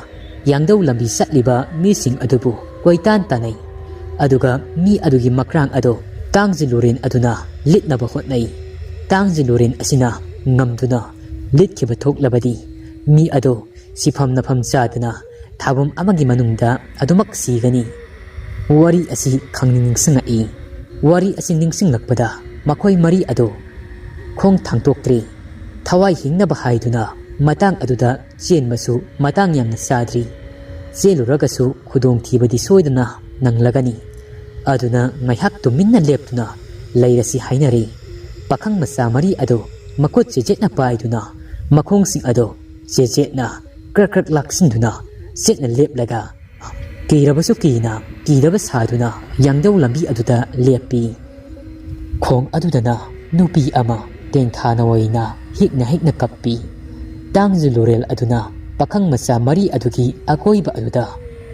ꯌꯥꯡꯗꯧ ꯂꯝꯕꯤ ꯆꯠꯂꯤꯕ ꯃꯤꯁꯤꯡ ꯑꯗꯨꯕꯨ ꯀꯣꯏꯇꯥꯟ ꯇꯥꯟꯅꯩ꯫ ꯑꯗꯨꯒ ꯃꯤ ꯑꯗꯨꯒꯤ ꯃꯈ꯭ꯔꯥꯡ ꯑꯗꯨ ꯇꯥꯡꯖ ꯂꯨꯔꯦꯟ ꯑꯗꯨꯅ ꯂꯤꯠꯅꯕ ꯍꯣꯠꯅꯩ꯫ ꯇꯥꯡꯖ ꯂꯨꯔꯦꯟ ꯑꯁꯤꯅ ꯉꯝꯗꯨꯅ ꯂꯤꯠꯈꯤꯕ ꯊꯣꯛꯂꯕꯗꯤ ꯃꯤ ꯑꯗꯨ ꯁꯤꯐꯝ ꯅꯐꯝ ꯆꯥꯗꯅ ꯊꯥꯕꯨꯝ ꯑꯃꯒꯤ ꯃꯅꯨꯡꯗ ꯑꯗꯨꯃꯛ ꯁꯤꯒꯅꯤ꯫ ꯋꯥꯔꯤ ꯑꯁꯤ ꯈꯪꯅꯤꯡ ꯅꯤꯡꯁꯤꯡꯂꯛꯏ꯫ ꯋꯥꯔꯤ ꯑꯁꯤ ꯅꯤꯡꯁꯤꯡꯂꯛꯄꯗ ꯃꯈꯣꯏ ꯃꯔꯤ ꯑꯗꯨ ꯈꯣꯡ ꯊꯥꯡꯗꯣꯛꯇ꯭ꯔꯤ꯫ ꯊꯋꯥꯏ ꯍꯤꯡꯅꯕ ꯍꯥꯏꯗꯨꯅ ꯃꯇꯥꯡ ꯑꯗꯨꯗ ꯆꯦꯟꯕꯁꯨ ꯃꯇꯥꯡ ꯌꯥꯝꯅ ꯆꯥꯗ꯭ꯔꯤ꯫ ꯆꯦꯜꯂꯨꯔꯒꯁꯨ ꯈꯨꯗꯣꯡꯊꯤꯕꯗꯤ ꯁꯣꯏꯗꯅ ꯅꯪꯂꯒꯅꯤ꯫ ꯑꯗꯨꯅ ꯉꯥꯏꯍꯥꯛ ꯇꯨꯃꯤꯟꯅ ꯂꯦꯞꯇꯨꯅ ꯂꯩꯔꯁꯤ ꯍꯥꯏꯅꯔꯦ꯫ ꯄꯥꯈꯪ ꯃꯆꯥ ꯃꯔꯤ ꯑꯗꯨ ꯃꯈꯨꯠ ꯆꯦꯖꯦꯠꯅ ꯄꯥꯏꯗꯨꯅ ꯃꯈꯣꯡꯁꯤꯡ ꯑꯗꯨ ꯆꯦꯖꯦꯠꯅ ꯀ꯭ꯔꯛ ꯀ꯭ꯔꯛ ꯂꯥꯛꯁꯤꯟꯗꯨꯅ ꯆꯦꯠꯅ ꯂꯦꯞꯂꯒ ꯀꯤꯔꯕꯁꯨ ꯀꯤꯅ ꯀꯤꯗꯕ ꯁꯥꯗꯨꯅ ꯌꯥꯡꯗꯧ ꯂꯝꯕꯤ ꯑꯗꯨꯗ ꯂꯦꯞꯄꯤ꯫ ꯈꯣꯡ ꯑꯗꯨꯗꯅ ꯅꯨꯄꯤ ꯑꯃ ꯇꯦꯡꯊꯥꯅ ꯑꯣꯏꯅ ꯍꯤꯛꯅ ꯍꯤꯛꯅ ꯀꯞꯄꯤ꯫ ꯇꯥꯡꯖ ꯂꯨꯔꯦꯜ ꯑꯗꯨꯅ ꯄꯥꯈꯪ ꯃꯆꯥ ꯃꯔꯤ ꯑꯗꯨꯒꯤ ꯑꯀꯣꯏꯕ ꯑꯗꯨꯗ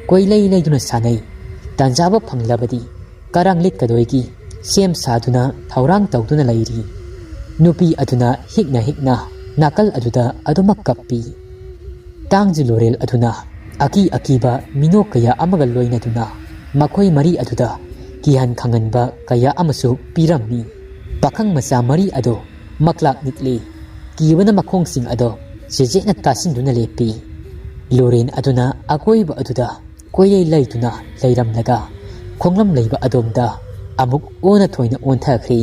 ꯀꯣꯏꯂꯩ ꯂꯩꯗꯨꯅ ꯁꯥꯟꯅꯩ꯫ ꯇꯥꯟꯖꯥꯕ ꯐꯪꯂꯕꯗꯤ ꯀꯔꯥꯡ ꯂꯤꯠꯀꯗꯣꯏꯒꯤ ꯁꯦꯝ ꯁꯥꯗꯨꯅ ꯊꯧꯔꯥꯡ ꯇꯧꯗꯨꯅ ꯂꯩꯔꯤ꯫ ꯅꯨꯄꯤ ꯑꯗꯨꯅ ꯍꯤꯛꯅ ꯍꯤꯛꯅ ꯅꯥꯀꯜ ꯑꯗꯨꯗ ꯑꯗꯨꯃꯛ ꯀꯞꯄꯤ꯫ ꯇꯥꯡꯖ ꯂꯨꯔꯦꯜ ꯑꯗꯨꯅ ꯑꯀꯤ ꯑꯀꯤꯕ ꯃꯤꯅꯣꯛ ꯀꯌꯥ ꯑꯃꯒ ꯂꯣꯏꯅꯗꯨꯅ ꯃꯈꯣꯏ ꯃꯔꯤ ꯑꯗꯨꯗ ꯀꯤꯍꯟ ꯈꯪꯍꯟꯕ ꯀꯌꯥ ꯑꯃꯁꯨ ꯄꯤꯔꯝꯃꯤ꯫ ꯄꯥꯈꯪ ꯃꯆꯥ ꯃꯔꯤ ꯑꯗꯨ ꯃꯛꯂꯥꯛ ꯅꯤꯛꯂꯤ꯫ ꯀꯤꯕꯅ ꯃꯈꯣꯡꯁꯤꯡ ꯑꯗꯨ ꯆꯦꯖꯦꯠꯅ ꯇꯥꯁꯤꯟꯗꯨꯅ ꯂꯦꯞꯄꯤ꯫ ꯂꯨꯔꯦꯟ ꯑꯗꯨꯅ ꯑꯀꯣꯏꯕ ꯑꯗꯨꯗ ꯀꯣꯏꯂꯩ ꯂꯩꯗꯨꯅ ꯂꯩꯔꯝꯂꯒ ꯈꯣꯡꯂꯝ ꯂꯩꯕ ꯑꯗꯣꯝꯗ ꯑꯃꯨꯛ ꯑꯣꯟꯅ ꯊꯣꯏꯅ ꯑꯣꯟꯊꯈ꯭ꯔꯤ꯫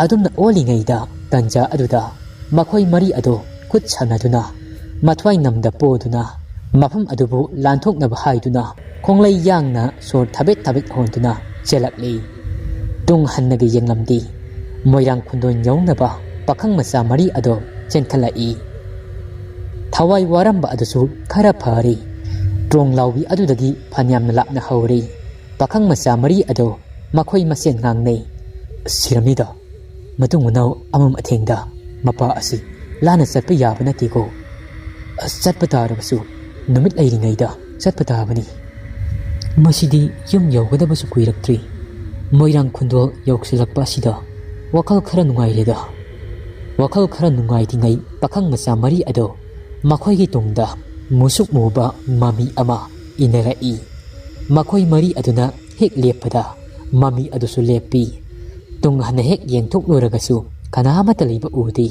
ꯑꯗꯨꯝꯅ ꯑꯣꯜꯂꯤꯉꯩꯗ ꯇꯟꯖꯥ ꯑꯗꯨꯗ ꯃꯈꯣꯏ ꯃꯔꯤ ꯑꯗꯨ ꯈꯨꯠ ꯁꯝꯅꯗꯨꯅ ꯃꯊ꯭ꯋꯥꯏ ꯅꯝꯗ ꯄꯣꯗꯨꯅ ꯃꯐꯝ ꯑꯗꯨꯕꯨ ꯂꯥꯟꯊꯣꯛꯅꯕ ꯍꯥꯏꯗꯨꯅ ꯈꯣꯡꯂꯩ ꯌꯥꯡꯅ ꯁꯣꯔ ꯊꯕꯦꯠ ꯊꯕꯦꯠ ꯍꯣꯟꯗꯨꯅ ꯆꯦꯜꯂꯛꯂꯤ꯫ ꯇꯨꯡ ꯍꯟꯅꯒ ꯌꯦꯡꯂꯝꯗꯦ꯫ ꯃꯣꯏꯔꯥꯡ ꯈꯨꯟꯗꯣꯟ ꯌꯧꯅꯕ ꯄꯥꯈꯪ ꯃꯆꯥ ꯃꯔꯤ ꯑꯗꯨ ꯆꯦꯟꯈꯠꯂꯛꯏ꯫ ꯊꯋꯥꯏ ꯋꯥꯔꯝꯕ ꯑꯗꯨꯁꯨ ꯈꯔ ꯐꯔꯦ꯫ ꯇ꯭ꯔꯣꯡ ꯂꯥꯎꯕꯤ ꯑꯗꯨꯗꯒꯤ ꯐꯅꯌꯥꯝꯅ ꯂꯥꯞꯅ ꯍꯧꯔꯦ꯫ ꯄꯥꯈꯪ ꯃꯆꯥ ꯃꯔꯤ ꯑꯗꯨ ꯃꯈꯣꯏ ꯃꯁꯦꯟ ꯉꯥꯡꯅꯩ꯫ "ꯁꯤꯔꯝꯅꯤꯗ, ꯃꯇꯨꯡ ꯃꯅꯥꯎ ꯑꯃꯝ ꯑꯊꯦꯡꯗ ꯃꯄꯥ ꯑꯁꯤ ꯂꯥꯟꯅ ꯆꯠꯄ ꯌꯥꯕ ꯅꯠꯇꯦꯀꯣ꯫ ꯆꯠꯄ ꯇꯥꯔꯕꯁꯨ ꯅꯨꯃꯤꯠ ꯂꯩꯔꯤꯉꯩꯗ ꯆꯠꯄ ꯇꯥꯕꯅꯤ꯫ ꯃꯁꯤꯗꯤ ꯌꯨꯝ ꯌꯧꯒꯗꯕꯁꯨ ꯀꯨꯏꯔꯛꯇ꯭ꯔꯤ꯫ ꯃꯣꯏꯔꯥꯡ ꯈꯨꯟꯗꯣꯜ ꯌꯧꯁꯤꯜꯂꯛꯄ ꯑꯁꯤꯗ ꯋꯥꯈꯜ ꯈꯔ ꯅꯨꯡꯉꯥꯏꯔꯦꯗ"꯫ ꯋꯥꯈꯜ ꯈꯔ ꯅꯨꯡꯉꯥꯏꯇ꯭ꯔꯤꯉꯩ ꯄꯥꯈꯪ ꯃꯆꯥ ꯃꯔꯤ ꯑꯗꯣ ꯃꯈꯣꯏꯒꯤ ꯇꯨꯡꯗ ꯃꯨꯁꯨꯛ ꯃꯨꯕ ꯃꯃꯤ ꯑꯃ ꯏꯟꯅꯔꯛꯏ꯫ ꯃꯈꯣꯏ ꯃꯔꯤ ꯑꯗꯨꯅ ꯍꯦꯛ ꯂꯦꯞꯄꯗ ꯃꯃꯤ ꯑꯗꯨꯁꯨ ꯂꯦꯞꯄꯤ꯫ ꯇꯨꯡ ꯍꯟꯅ ꯍꯦꯛ ꯌꯦꯡꯊꯣꯛꯂꯨꯔꯒꯁꯨ ꯀꯅꯥ ꯑꯃꯠꯇ ꯂꯩꯕ ꯎꯗꯦ꯫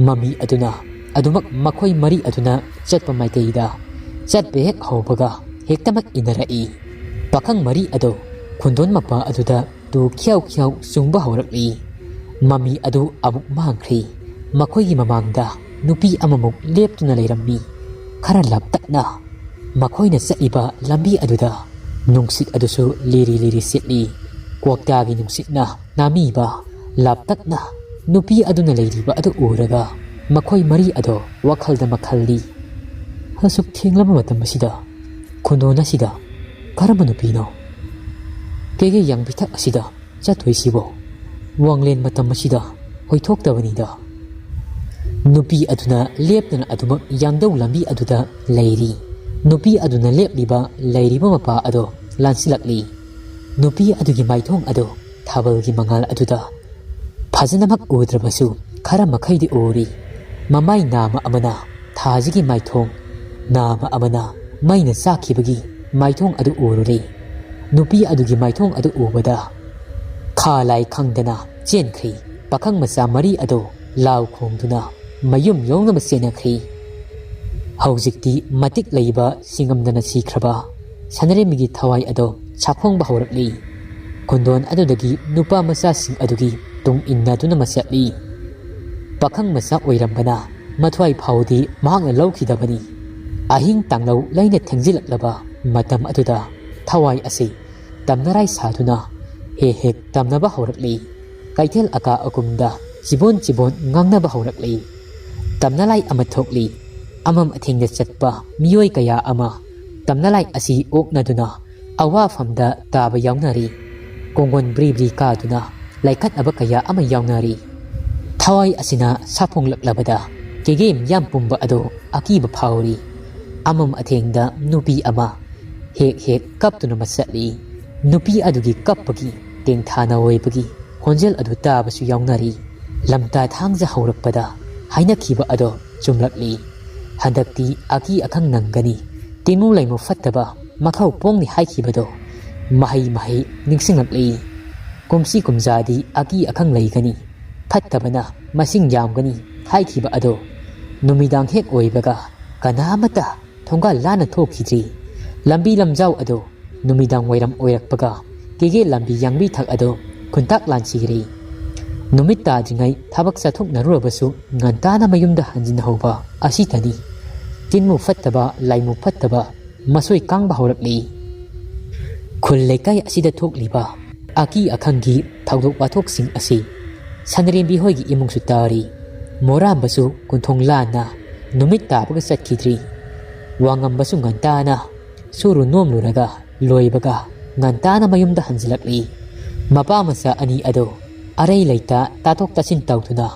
ꯃꯃꯤ ꯑꯗꯨꯅ ꯑꯗꯨꯃꯛ ꯃꯈꯣꯏ ꯃꯔꯤ ꯑꯗꯨꯅ ꯆꯠꯄ ꯃꯥꯏꯀꯩꯗ ꯆꯠꯄ ꯍꯦꯛ ꯍꯧꯕꯒ ꯍꯦꯛꯇꯃꯛ ꯏꯟꯅꯔꯛꯏ꯫ ꯄꯥꯈꯪ ꯃꯔꯤ ꯑꯗꯨ ꯈꯨꯟꯗꯣꯟ ꯃꯄꯥ ꯑꯗꯨꯗ ꯇꯨ ꯈ꯭ꯌꯥꯎ ꯈ꯭ꯌꯥꯎ ꯆꯨꯡꯕ ꯍꯧꯔꯛꯂꯤ꯫ ꯃꯃꯤ ꯑꯗꯨ ꯑꯃꯨꯛ ꯃꯥꯡꯈ꯭ꯔꯤ꯫ ꯃꯈꯣꯏꯒꯤ ꯃꯃꯥꯡꯗ ꯅꯨꯄꯤ ꯑꯃꯃꯨꯛ ꯂꯦꯞꯇꯨꯅ ꯂꯩꯔꯝꯃꯤ꯫ ꯈꯔ ꯂꯥꯞꯇꯛꯅ ꯃꯈꯣꯏꯅ ꯆꯠꯂꯤꯕ ꯂꯝꯕꯤ ꯑꯗꯨꯗ ꯅꯨꯡꯁꯤꯠ ꯑꯗꯨꯁꯨ ꯂꯤꯔꯤ ꯂꯤꯔꯤ ꯁꯤꯠꯂꯤ꯫ ꯀ꯭ꯋꯥꯛꯇꯥꯒꯤ ꯅꯨꯡꯁꯤꯠꯅ ꯅꯥꯃꯤꯕ ꯂꯥꯞꯇꯛꯅ ꯅꯨꯄꯤ ꯑꯗꯨꯅ ꯂꯩꯔꯤꯕ ꯑꯗꯨ ꯎꯔꯒ ꯃꯈꯣꯏ ꯃꯔꯤ ꯑꯗꯣ ꯋꯥꯈꯜꯗ ꯃꯈꯜꯂꯤ꯫ "ꯑꯁꯨꯛ ꯊꯦꯡꯂꯕ ꯃꯇꯝ ꯑꯁꯤꯗ ꯈꯨꯟꯗꯣꯟ ꯑꯁꯤꯗ ꯀꯔꯝꯕ ꯅꯨꯄꯤꯅꯣ? ꯀꯦꯒꯦ ꯌꯥꯡꯕꯤꯊꯛ ꯑꯁꯤꯗ ꯆꯠꯇꯣꯏꯁꯤꯕꯣ? ꯋꯥꯡꯂꯦꯟ ꯃꯇꯝ ꯑꯁꯤꯗ ꯑꯣꯏꯊꯣꯛꯇꯕꯅꯤꯗ꯫" ꯅꯨꯄꯤ ꯑꯗꯨꯅ ꯂꯦꯞꯇꯅ ꯑꯗꯨꯃꯛ ꯌꯥꯡꯗꯧ ꯂꯝꯕꯤ ꯑꯗꯨꯗ ꯂꯩꯔꯤ꯫ ꯅꯨꯄꯤ ꯑꯗꯨꯅ ꯂꯦꯞꯂꯤꯕ ꯂꯩꯔꯤꯕ ꯃꯄꯥ ꯑꯗꯣ ꯂꯥꯟꯁꯤꯜꯂꯛꯂꯤ꯫ ꯅꯨꯄꯤ ꯑꯗꯨꯒꯤ ꯃꯥꯏꯊꯣꯡ ꯑꯗꯨ ꯊꯥꯕꯜꯒꯤ ꯃꯉꯥꯜ ꯑꯗꯨꯗ ꯐꯖꯅꯃꯛ ꯎꯗ꯭ꯔꯕꯁꯨ ꯈꯔ ꯃꯈꯩꯗꯤ ꯎꯔꯤ꯫ ꯃꯃꯥꯏ ꯅꯥꯃ ꯑꯃꯅ ꯊꯥꯁꯤꯒꯤ ꯃꯥꯏꯊꯣꯡ, ꯅꯥꯃ ꯑꯃꯅ ꯃꯩꯅ ꯆꯥꯛꯈꯤꯕꯒꯤ ꯃꯥꯏꯊꯣꯡ ꯑꯗꯨ ꯎꯔꯨꯔꯦ꯫ ꯅꯨꯄꯤ ꯑꯗꯨꯒꯤ ꯃꯥꯏꯊꯣꯡ ꯑꯗꯨ ꯎꯕꯗ ꯈꯥ ꯂꯥꯏ ꯈꯪꯗꯅ ꯆꯦꯟꯈ꯭ꯔꯤ꯫ ꯄꯥꯈꯪ ꯃꯆꯥ ꯃꯔꯤ ꯑꯗꯨ ꯂꯥꯎ ꯈꯣꯡꯗꯨꯅ ꯃꯌꯨꯝ ꯌꯧꯅꯕ ꯆꯦꯟꯅꯈ꯭ꯔꯤ꯫ ꯍꯧꯖꯤꯛꯇꯤ ꯃꯇꯤꯛ ꯂꯩꯕ ꯁꯤꯡꯉꯝꯗꯅ ꯁꯤꯈ꯭ꯔꯕ ꯁꯅꯔꯦꯝꯕꯤꯒꯤ ꯊꯋꯥꯏ ꯑꯗꯣ ꯁꯥꯐꯣꯡꯕ ꯍꯧꯔꯛꯂꯤ꯫ ꯈꯨꯟꯗꯣꯟ ꯑꯗꯨꯗꯒꯤ ꯅꯨꯄꯥ ꯃꯆꯥꯁꯤꯡ ꯑꯗꯨꯒꯤ ꯇꯨꯡ ꯏꯟꯅꯗꯨꯅ ꯃꯆꯠꯂꯤ꯫ ꯄꯥꯈꯪ ꯃꯆꯥ ꯑꯣꯏꯔꯝꯕꯅ ꯃꯊ꯭ꯋꯥꯏ ꯐꯥꯎꯗꯤ ꯃꯍꯥꯛꯅ ꯂꯧꯈꯤꯗꯕꯅꯤ꯫ ꯑꯍꯤꯡ ꯇꯥꯡꯂꯧ ꯂꯩꯅ ꯊꯦꯡꯖꯤꯜꯂꯛꯂꯕ ꯃꯇꯝ ꯑꯗꯨꯗ ꯊꯋꯥꯏ ꯑꯁꯤ ꯇꯝꯅꯔꯥꯏ ꯁꯥꯗꯨꯅ ꯍꯦꯛ ꯍꯦꯛ ꯇꯝꯅꯕ ꯍꯧꯔꯛꯂꯤ꯫ ꯀꯩꯊꯦꯜ ꯑꯀꯥ ꯑꯀꯨꯝꯗ ꯆꯤꯕꯣꯟ ꯆꯤꯕꯣꯟ ꯉꯥꯡꯅꯕ ꯍꯧꯔꯛꯂꯤ꯫ ꯇꯝꯅꯂꯥꯏ ꯑꯃ ꯊꯣꯛꯂꯤ꯫ ꯑꯃꯝ ꯑꯊꯦꯡꯗ ꯆꯠꯄ ꯃꯤꯑꯣꯏ ꯀꯌꯥ ꯑꯃ ꯇꯝꯅꯂꯥꯏ ꯑꯁꯤ ꯑꯣꯛꯅꯗꯨꯅ ꯑꯋꯥꯐꯝꯗ ꯇꯥꯕ ꯌꯥꯎꯅꯔꯤ꯫ ꯀꯣꯡꯒꯣꯟ ꯕ꯭ꯔꯤ ꯕ꯭ꯔꯤ ꯀꯥꯗꯨꯅ ꯂꯥꯏꯈꯠꯅꯕ ꯀꯌꯥ ꯑꯃ ꯌꯥꯎꯅꯔꯤ꯫ ꯊꯋꯥꯏ ꯑꯁꯤꯅ ꯁꯥꯐꯣꯡꯂꯛꯂꯕꯗ ꯀꯦꯒꯦ ꯃꯤꯌꯥꯝ ꯄꯨꯝꯕ ꯑꯗꯨ ꯑꯀꯤꯕ ꯐꯥꯎꯔꯤ꯫ ꯑꯃꯝ ꯑꯊꯦꯡꯗ ꯅꯨꯄꯤ ꯑꯃ ꯍꯦꯛ ꯍꯦꯛ ꯀꯞꯇꯨꯅ ꯃꯆꯠꯂꯤ꯫ ꯅꯨꯄꯤ ꯑꯗꯨꯒꯤ ꯀꯞꯄꯒꯤ ꯇꯦꯡꯊꯥꯅ ꯑꯣꯏꯕꯒꯤ ꯈꯣꯟꯖꯦꯜ ꯑꯗꯨ ꯇꯥꯕꯁꯨ ꯌꯥꯎꯅꯔꯤ꯫ ꯂꯝꯇꯥ ꯊꯥꯡꯖ ꯍꯧꯔꯛꯄꯗ ꯍꯥꯏꯅꯈꯤꯕ ꯑꯗꯣ ꯆꯨꯝꯂꯛꯂꯤ꯫ ꯍꯟꯗꯛꯇꯤ ꯑꯀꯤ ꯑꯈꯪ ꯅꯪꯒꯅꯤ, ꯇꯤꯃꯨ ꯂꯩꯃꯨ ꯐꯠꯇꯕ ꯃꯈꯧ ꯄꯣꯡꯅꯤ ꯍꯥꯏꯈꯤꯕꯗꯣ ꯃꯍꯩ ꯃꯍꯩ ꯅꯤꯡꯁꯤꯡꯂꯛꯂꯤ꯫ ꯀꯨꯝꯁꯤ ꯀꯨꯝꯖꯥꯗꯤ ꯑꯀꯤ ꯑꯈꯪ ꯂꯩꯒꯅꯤ, ꯐꯠꯇꯕꯅ ꯃꯁꯤꯡ ꯌꯥꯝꯒꯅꯤ ꯍꯥꯏꯈꯤꯕ ꯑꯗꯣ ꯅꯨꯃꯤꯗꯥꯡ ꯍꯦꯛ ꯑꯣꯏꯕꯒ ꯀꯅꯥ ꯑꯃꯠꯇ ꯊꯣꯡꯒꯥꯜ ꯂꯥꯟꯅ ꯊꯣꯛꯈꯤꯗ꯭ꯔꯤ꯫ ꯂꯝꯕꯤ ꯂꯝꯖꯥꯎ ꯑꯗꯨ ꯅꯨꯃꯤꯗꯥꯡ ꯋꯥꯏꯔꯝ ꯑꯣꯏꯔꯛꯄꯒ ꯀꯦꯒꯦ ꯂꯝꯕꯤ ꯌꯥꯡꯕꯤ ꯊꯛ ꯑꯗꯨ ꯈꯨꯟꯇꯥꯛ ꯂꯥꯟꯁꯤꯈ꯭ꯔꯦ꯫ ꯅꯨꯃꯤꯠ ꯇꯥꯗ꯭ꯔꯤꯉꯩ ꯊꯕꯛ ꯆꯠꯊꯣꯛꯅꯔꯨꯔꯕꯁꯨ ꯉꯟꯇꯥꯅ ꯃꯌꯨꯝꯗ ꯍꯟꯖꯤꯟꯍꯧꯕ ꯑꯁꯤꯇꯅꯤ꯫ ꯇꯤꯟꯃꯨ ꯐꯠꯇꯕ, ꯂꯥꯏꯃꯨ ꯐꯠꯇꯕ ꯃꯁꯣꯏ ꯀꯥꯡꯕ ꯍꯧꯔꯛꯂꯤ꯫ ꯈꯨꯜ ꯂꯩꯀꯥꯏ ꯑꯁꯤꯗ ꯊꯣꯛꯂꯤꯕ ꯑꯀꯤ ꯑꯈꯪꯒꯤ ꯊꯧꯗꯣꯛ ꯋꯥꯊꯣꯛꯁꯤꯡ ꯑꯁꯤ ꯁꯟꯔꯦꯝꯕꯤ ꯍꯣꯏꯒꯤ ꯏꯃꯨꯡꯁꯨ ꯇꯥꯔꯤ꯫ ꯃꯣꯔꯥꯝꯕꯁꯨ ꯀꯨꯟꯊꯣꯡ ꯂꯥꯟꯅ ꯅꯨꯃꯤꯠ ꯇꯥꯕꯒ ꯆꯠꯈꯤꯗ꯭ꯔꯤ꯫ ꯋꯥꯉꯝꯕꯁꯨ ꯉꯟꯇꯥꯅ ꯁꯨꯔꯨ ꯅꯣꯝꯂꯨꯔꯒ ꯂꯣꯏꯕꯒ ꯉꯟꯇꯥꯅ ꯃꯌꯨꯝꯗ ꯍꯟꯖꯤꯜꯂꯛꯂꯤ꯫ ꯃꯄꯥ ꯃꯆꯥ ꯑꯅꯤ ꯑꯗꯨ ꯑꯔꯩ ꯂꯩꯇ ꯇꯥꯊꯣꯛ ꯇꯥꯁꯤꯟ ꯇꯧꯗꯨꯅ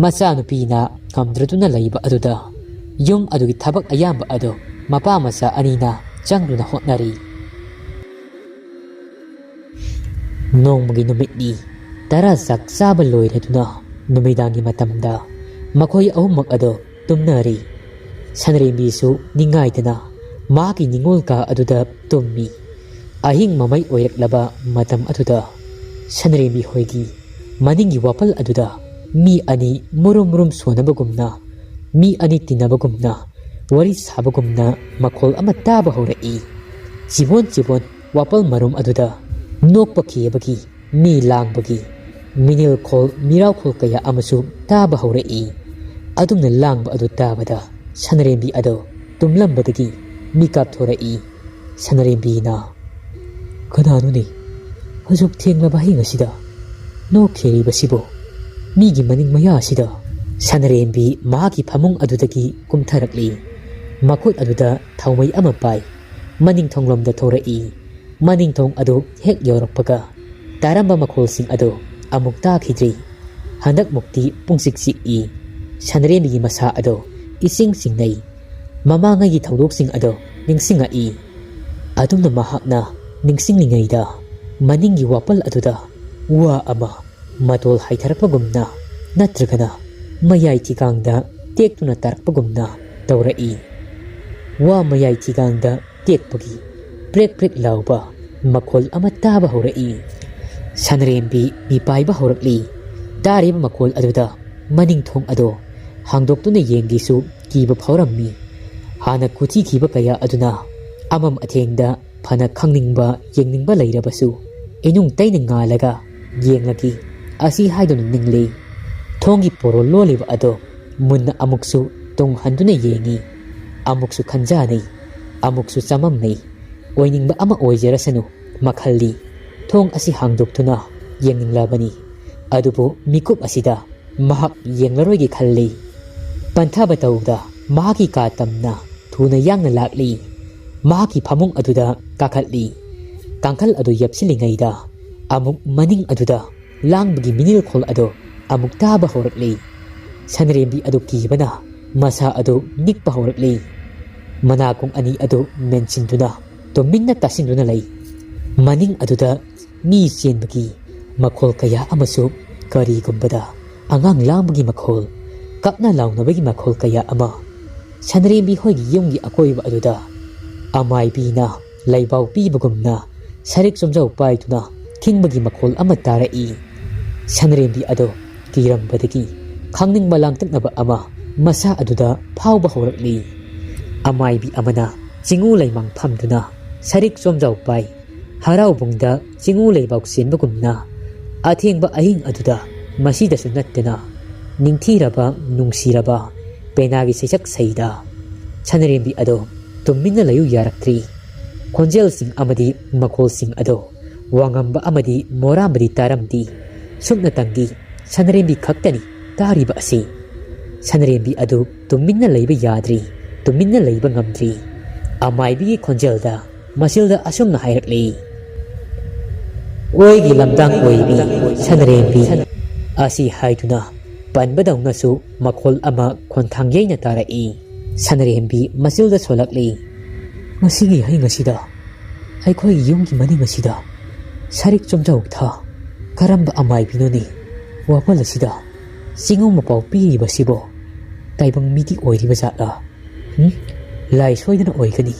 ꯃꯆꯥꯅꯨꯄꯤꯅ ꯉꯝꯗ꯭ꯔꯗꯨꯅ ꯂꯩꯕ ꯑꯗꯨꯗ ꯌꯨꯝ ꯑꯗꯨꯒꯤ ꯊꯕꯛ ꯑꯌꯥꯝꯕ ꯑꯗꯨ ꯃꯄꯥ ꯃꯆꯥ ꯑꯅꯤꯅ ꯆꯪꯗꯨꯅ ꯍꯣꯠꯅꯔꯤ꯫ ꯅꯣꯡꯃꯒꯤ ꯅꯨꯃꯤꯠꯅꯤ꯫ ꯇꯔꯥ ꯆꯥꯛ ꯆꯥꯕ ꯂꯣꯏꯔꯗꯨꯅ ꯅꯨꯃꯤꯗꯥꯡꯒꯤ ꯃꯇꯝꯗ ꯃꯈꯣꯏ ꯑꯍꯨꯝꯃꯛ ꯑꯗꯨ ꯇꯨꯝꯅꯔꯤ꯫ ꯁꯟꯔꯦꯝꯕꯤꯁꯨ ꯅꯤꯡꯉꯥꯏꯗꯅ ꯃꯍꯥꯛꯀꯤ ꯅꯤꯡꯉꯣꯜ ꯀꯥ ꯑꯗꯨꯗ ꯇꯨꯝꯃꯤ꯫ ꯑꯍꯤꯡ ꯃꯃꯩ ꯑꯣꯏꯔꯛꯂꯕ ꯃꯇꯝ ꯑꯗꯨꯗ ꯁꯟꯔꯦꯝꯕꯤ ꯍꯣꯏꯒꯤ ꯃꯅꯤꯡꯒꯤ ꯋꯥꯄꯜ ꯑꯗꯨꯗ ꯃꯤ ꯑꯅꯤ ꯃꯨꯔꯨꯝ ꯃꯨꯔꯨꯝ ꯁꯣꯟꯅꯕꯒꯨꯝꯅ, ꯃꯤ ꯑꯅꯤ ꯇꯤꯟꯅꯕꯒꯨꯝꯅ, ꯋꯥꯔꯤ ꯁꯥꯕꯒꯨꯝꯅ ꯃꯈꯣꯜ ꯑꯃ ꯇꯥꯕ ꯍꯧꯔꯛꯏ꯫ ꯆꯤꯕꯣꯟ ꯆꯤꯕꯣꯟ ꯋꯥꯄꯜ ꯃꯔꯨꯝ ꯑꯗꯨꯗ ꯅꯣꯛꯄ ꯈꯤꯕꯒꯤ, ꯃꯤ ꯂꯥꯡꯕꯒꯤ, ꯃꯤꯅꯤꯜꯈꯣꯜ ꯃꯤꯔꯥꯎꯈꯣꯜ ꯀꯌꯥ ꯑꯃꯁꯨ ꯇꯥꯕ ꯍꯧꯔꯛꯏ꯫ ꯑꯗꯨꯝꯅ ꯂꯥꯡꯕ ꯑꯗꯨ ꯇꯥꯕꯗ ꯁꯟꯔꯦꯝꯕꯤ ꯑꯗꯨ ꯇꯨꯝꯂꯝꯕꯗꯒꯤ ꯃꯤꯀꯥꯞ ꯊꯣꯔꯛꯏ꯫ ꯁꯅꯔꯦꯝꯕꯤꯅ, "ꯀꯅꯥꯅꯣꯅꯦ ꯍꯧꯖꯤꯛ ꯊꯦꯡꯂꯕ ꯑꯍꯤꯡ ꯑꯁꯤꯗ ꯅꯣꯛꯈꯤꯔꯤꯕꯁꯤꯕꯨ? ꯃꯤꯒꯤ ꯃꯅꯤꯡ ꯃꯌꯥ ꯑꯁꯤꯗ?" ꯁꯅꯔꯦꯝꯕꯤ ꯃꯍꯥꯛꯀꯤ ꯐꯃꯨꯡ ꯑꯗꯨꯗꯒꯤ ꯀꯨꯝꯊꯔꯛꯂꯤ꯫ ꯃꯈꯨꯠ ꯑꯗꯨꯗ ꯊꯥꯎꯃꯩ ꯑꯃ ꯄꯥꯏ꯫ ꯃꯅꯤꯡ ꯊꯣꯡꯂꯣꯝꯗ ꯊꯣꯔꯛꯏ꯫ ꯃꯅꯤꯡ ꯊꯣꯡ ꯑꯗꯨ ꯍꯦꯛ ꯌꯧꯔꯛꯄꯒ ꯇꯥꯔꯝꯕ ꯃꯈꯣꯜꯁꯤꯡ ꯑꯗꯨ ꯑꯃꯨꯛ ꯇꯥꯈꯤꯗ꯭ꯔꯤ꯫ ꯍꯟꯗꯛꯃꯨꯛꯇꯤ ꯄꯨꯡꯆꯤꯛ ꯆꯤꯛꯏ꯫ ꯁꯅꯔꯦꯝꯕꯤꯒꯤ ꯃꯁꯥ ꯑꯗꯨ ꯏꯁꯤꯡ ꯆꯤꯡꯅꯩ꯫ ꯃꯃꯥꯡꯉꯩꯒꯤ ꯊꯧꯗꯣꯛꯁꯤꯡ ꯑꯗꯨ ꯅꯤꯡꯁꯤꯡꯉꯛꯏ꯫ ꯑꯗꯨꯝꯅ ꯃꯍꯥꯛꯅ ꯅꯤꯡꯁꯤꯡꯂꯤꯉꯩꯗ ꯃꯅꯤꯡꯒꯤ ꯋꯥꯄꯜ ꯑꯗꯨꯗ ꯋꯥ ꯑꯃ ꯃꯇꯣꯜ ꯍꯥꯏꯊꯔꯛꯄꯒꯨꯝꯅ ꯅꯠꯇ꯭ꯔꯒꯅ ꯃꯌꯥꯏ ꯊꯤꯒꯥꯡꯗ ꯇꯦꯛꯇꯨꯅ ꯇꯥꯔꯛꯄꯒꯨꯝꯅ ꯇꯧꯔꯛꯏ꯫ ꯋꯥ ꯃꯌꯥꯏ ꯊꯤꯒꯥꯡꯗ ꯇꯦꯛꯄꯒꯤ ꯄ꯭ꯔꯦꯛ ꯄ꯭ꯔꯦꯛ ꯂꯥꯎꯕ ꯃꯈꯣꯜ ꯑꯃ ꯇꯥꯕ ꯍꯧꯔꯛꯏ꯫ ꯁꯟꯔꯦꯝꯕꯤ ꯃꯤꯄꯥꯏꯕ ꯍꯧꯔꯛꯂꯤ꯫ ꯇꯥꯔꯤꯕ ꯃꯈꯣꯜ ꯑꯗꯨꯗ ꯃꯅꯤꯡ ꯊꯣꯡ ꯑꯗꯣ ꯍꯥꯡꯗꯣꯛꯇꯨꯅ ꯌꯦꯡꯒꯦꯁꯨ ꯀꯤꯕ ꯐꯥꯎꯔꯝꯃꯤ꯫ ꯍꯥꯟꯅ ꯈꯨꯊꯤꯈꯤꯕ ꯀꯌꯥ ꯑꯗꯨꯅ ꯑꯃꯝ ꯑꯊꯦꯡꯗ ꯐꯅ ꯈꯪꯅꯤꯡꯕ ꯌꯦꯡꯅꯤꯡꯕ ꯂꯩꯔꯕꯁꯨ ꯏꯅꯨꯡ ꯇꯩꯅ ꯉꯥꯜꯂꯒ ꯌꯦꯡꯂꯒꯦ ꯑꯁꯤ ꯍꯥꯏꯗꯨꯅ ꯅꯤꯡꯂꯤ꯫ ꯊꯣꯡꯒꯤ ꯄꯣꯔꯣꯜ ꯂꯣꯜꯂꯤꯕ ꯑꯗꯣ ꯃꯨꯟꯅ ꯑꯃꯨꯛꯁꯨ ꯇꯨꯡ ꯍꯟꯗꯨꯅ ꯌꯦꯡꯉꯤ꯫ ꯑꯃꯨꯛꯁꯨ ꯈꯟꯖꯥꯅꯩ, ꯑꯃꯨꯛꯁꯨ ꯆꯃꯝꯅꯩ꯫ ꯑꯣꯏꯅꯤꯡꯕ ꯑꯃ ꯑꯣꯏꯖꯔꯁꯅꯨ ꯃꯈꯜꯂꯤ꯫ ꯊꯣꯡ ꯑꯁꯤ ꯍꯥꯡꯗꯣꯛꯇꯨꯅ ꯌꯦꯡꯅꯤꯡꯂꯕꯅꯤ꯫ ꯑꯗꯨꯕꯨ ꯃꯤꯀꯨꯞ ꯑꯁꯤꯗ ꯃꯍꯥꯛ ꯌꯦꯡꯂꯔꯣꯏꯒꯦ ꯈꯜꯂꯤ꯫ ꯄꯟꯊꯕ ꯇꯧꯗ ꯃꯍꯥꯛꯀꯤ ꯀꯥ ꯇꯝꯅ ꯊꯨꯅ ꯌꯥꯡꯅ ꯂꯥꯛꯂꯤ꯫ ꯃꯍꯥꯛꯀꯤ ꯐꯃꯨꯡ ꯑꯗꯨꯗ ꯀꯥꯈꯠꯂꯤ꯫ ꯀꯥꯡꯈꯜ ꯑꯗꯨ ꯌꯦꯞꯁꯤꯜꯂꯤꯉꯩꯗ ꯑꯃꯨꯛ ꯃꯅꯤꯡ ꯑꯗꯨꯗ ꯂꯥꯡꯕꯒꯤ ꯃꯤꯅꯤꯜꯈꯣꯜ ꯑꯗꯨ ꯑꯃꯨꯛ ꯇꯥꯕ ꯍꯧꯔꯛꯂꯤ꯫ ꯁꯟꯔꯦꯝꯕꯤ ꯑꯗꯨ ꯀꯤꯕꯅ ꯃꯁꯥ ꯑꯗꯨ ꯅꯤꯛꯄ ꯍꯧꯔꯛꯂꯤ꯫ ꯃꯅꯥꯀꯣꯡ ꯑꯅꯤ ꯑꯗꯨ ꯃꯦꯟꯁꯤꯟꯗꯨꯅ ꯇꯨꯃꯤꯟꯅ ꯇꯥꯁꯤꯟꯗꯨꯅ ꯂꯩ꯫ ꯃꯅꯤꯡ ꯑꯗꯨꯗ ꯃꯤ ꯆꯦꯟꯕꯒꯤ ꯃꯈꯣꯜ ꯀꯌꯥ ꯑꯃꯁꯨ, ꯀꯔꯤꯒꯨꯝꯕꯗ ꯑꯉꯥꯡ ꯂꯥꯡꯕꯒꯤ ꯃꯈꯣꯜ, ꯀꯞꯅ ꯂꯥꯎꯅꯕꯒꯤ ꯃꯈꯣꯜ ꯀꯌꯥ ꯑꯃ꯫ ꯁꯟꯔꯦꯝꯕꯤ ꯍꯣꯏꯒꯤ ꯌꯨꯝꯒꯤ ꯑꯀꯣꯏꯕ ꯑꯗꯨꯗ ꯑꯃꯥꯏꯕꯤꯅ ꯂꯩꯕꯥꯎ ꯄꯤꯕꯒꯨꯝꯅ ꯁꯔꯤꯛ ꯆꯣꯝꯖꯥꯎ ꯄꯥꯏꯗꯨꯅ ꯈꯤꯡꯕꯒꯤ ꯃꯈꯣꯜ ꯑꯃ ꯇꯥꯔꯛꯏ꯫ ꯁꯟꯔꯦꯝꯕꯤ ꯑꯗꯣ ꯀꯤꯔꯝꯕꯗꯒꯤ ꯈꯪꯅꯤꯡꯕ ꯂꯥꯡꯇꯛꯅꯕ ꯑꯃ ꯃꯁꯥ ꯑꯗꯨꯗ ꯐꯥꯎꯕ ꯍꯧꯔꯛꯂꯤ꯫ ꯑꯃꯥꯏꯕꯤ ꯑꯃꯅ ꯆꯤꯡꯉꯨ ꯂꯩꯃꯥꯡ ꯐꯝꯗꯨꯅ ꯁꯔꯤꯛ ꯆꯣꯝꯖꯥꯎ ꯄꯥꯏ꯫ ꯍꯔꯥꯎꯕꯨꯡꯗ ꯆꯤꯡꯉꯨ ꯂꯩꯕꯥꯛ ꯆꯦꯟꯕꯒꯨꯝꯅ ꯑꯊꯦꯡꯕ ꯑꯍꯤꯡ ꯑꯗꯨꯗ ꯃꯁꯤꯗꯁꯨ ꯅꯠꯇꯅ ꯅꯤꯡꯊꯤꯔꯕ, ꯅꯨꯡꯁꯤꯔꯕ ꯄꯦꯅꯥꯒꯤ ꯁꯩꯁꯛ ꯁꯩꯗ ꯁꯟꯔꯦꯝꯕꯤ ꯑꯗꯣ ꯇꯨꯃꯤꯟꯅ ꯂꯩꯌꯨ ꯌꯥꯔꯛꯇ꯭ꯔꯤ꯫ ꯈꯣꯟꯖꯦꯜꯁꯤꯡ ꯑꯃꯗꯤ ꯃꯈꯣꯜꯁꯤꯡ ꯑꯗꯣ ꯋꯥꯉꯝꯕ ꯑꯃꯗꯤ ꯃꯣꯔꯥꯝꯕꯗꯤ ꯇꯥꯔꯝꯗꯦ꯫ ꯁꯨꯞꯅꯇꯪꯒꯤ ꯁꯟꯔꯦꯝꯕꯤ ꯈꯛꯇꯅꯤ ꯇꯥꯔꯤꯕ ꯑꯁꯤ꯫ ꯁꯟꯔꯦꯝꯕꯤ ꯑꯗꯨ ꯇꯨꯃꯤꯟꯅ ꯂꯩꯕ ꯌꯥꯗ꯭ꯔꯤ, ꯇꯨꯃꯤꯟꯅ ꯂꯩꯕ ꯉꯝꯗ꯭ꯔꯤ꯫ ꯑꯃꯥꯏꯕꯤꯒꯤ ꯈꯣꯟꯖꯦꯜꯗ ꯃꯁꯤꯜꯗ ꯑꯁꯨꯝꯅ ꯍꯥꯏꯔꯛꯂꯤ, "ꯑꯣꯏꯒꯤ ꯂꯝꯗꯥꯡ ꯑꯣꯏꯕꯤ ꯁꯟꯔꯦꯝꯕꯤ" ꯑꯁꯤ ꯍꯥꯏꯗꯨꯅ ꯄꯟꯕꯗꯧꯅꯁꯨ ꯃꯈꯣꯜ ꯑꯃ ꯈꯣꯟꯊꯥꯡ ꯌꯩꯅ ꯇꯥꯔꯛꯏ꯫ ꯁꯟꯔꯦꯝꯕꯤ ꯃꯁꯤꯜꯗ ꯁꯣꯜꯂꯛꯂꯤ, "ꯃꯁꯤꯒꯤ ꯍꯩ ꯉꯁꯤꯗ ꯑꯩꯈꯣꯏꯒꯤ ꯌꯨꯝꯒꯤ ꯃꯅꯤꯡ ꯑꯁꯤꯗ ꯁꯔꯤꯛ ꯆꯣꯝꯖꯥꯎ ꯊꯥ ꯀꯔꯝꯕ ꯑꯃꯥꯏꯕꯤꯅꯣꯅꯦ ꯋꯥꯄꯜ ꯑꯁꯤꯗ?" ꯆꯤꯡꯉꯧ ꯃꯄꯥꯎ ꯄꯤꯔꯤꯕꯁꯤꯕꯣ ꯇꯥꯏꯕꯪ ꯃꯤꯗꯤ ꯑꯣꯏꯔꯤꯕ ꯖꯥꯠꯂꯥ? ꯎꯝ? ꯂꯥꯏ ꯁꯣꯏꯗꯅ ꯑꯣꯏꯒꯅꯤ꯫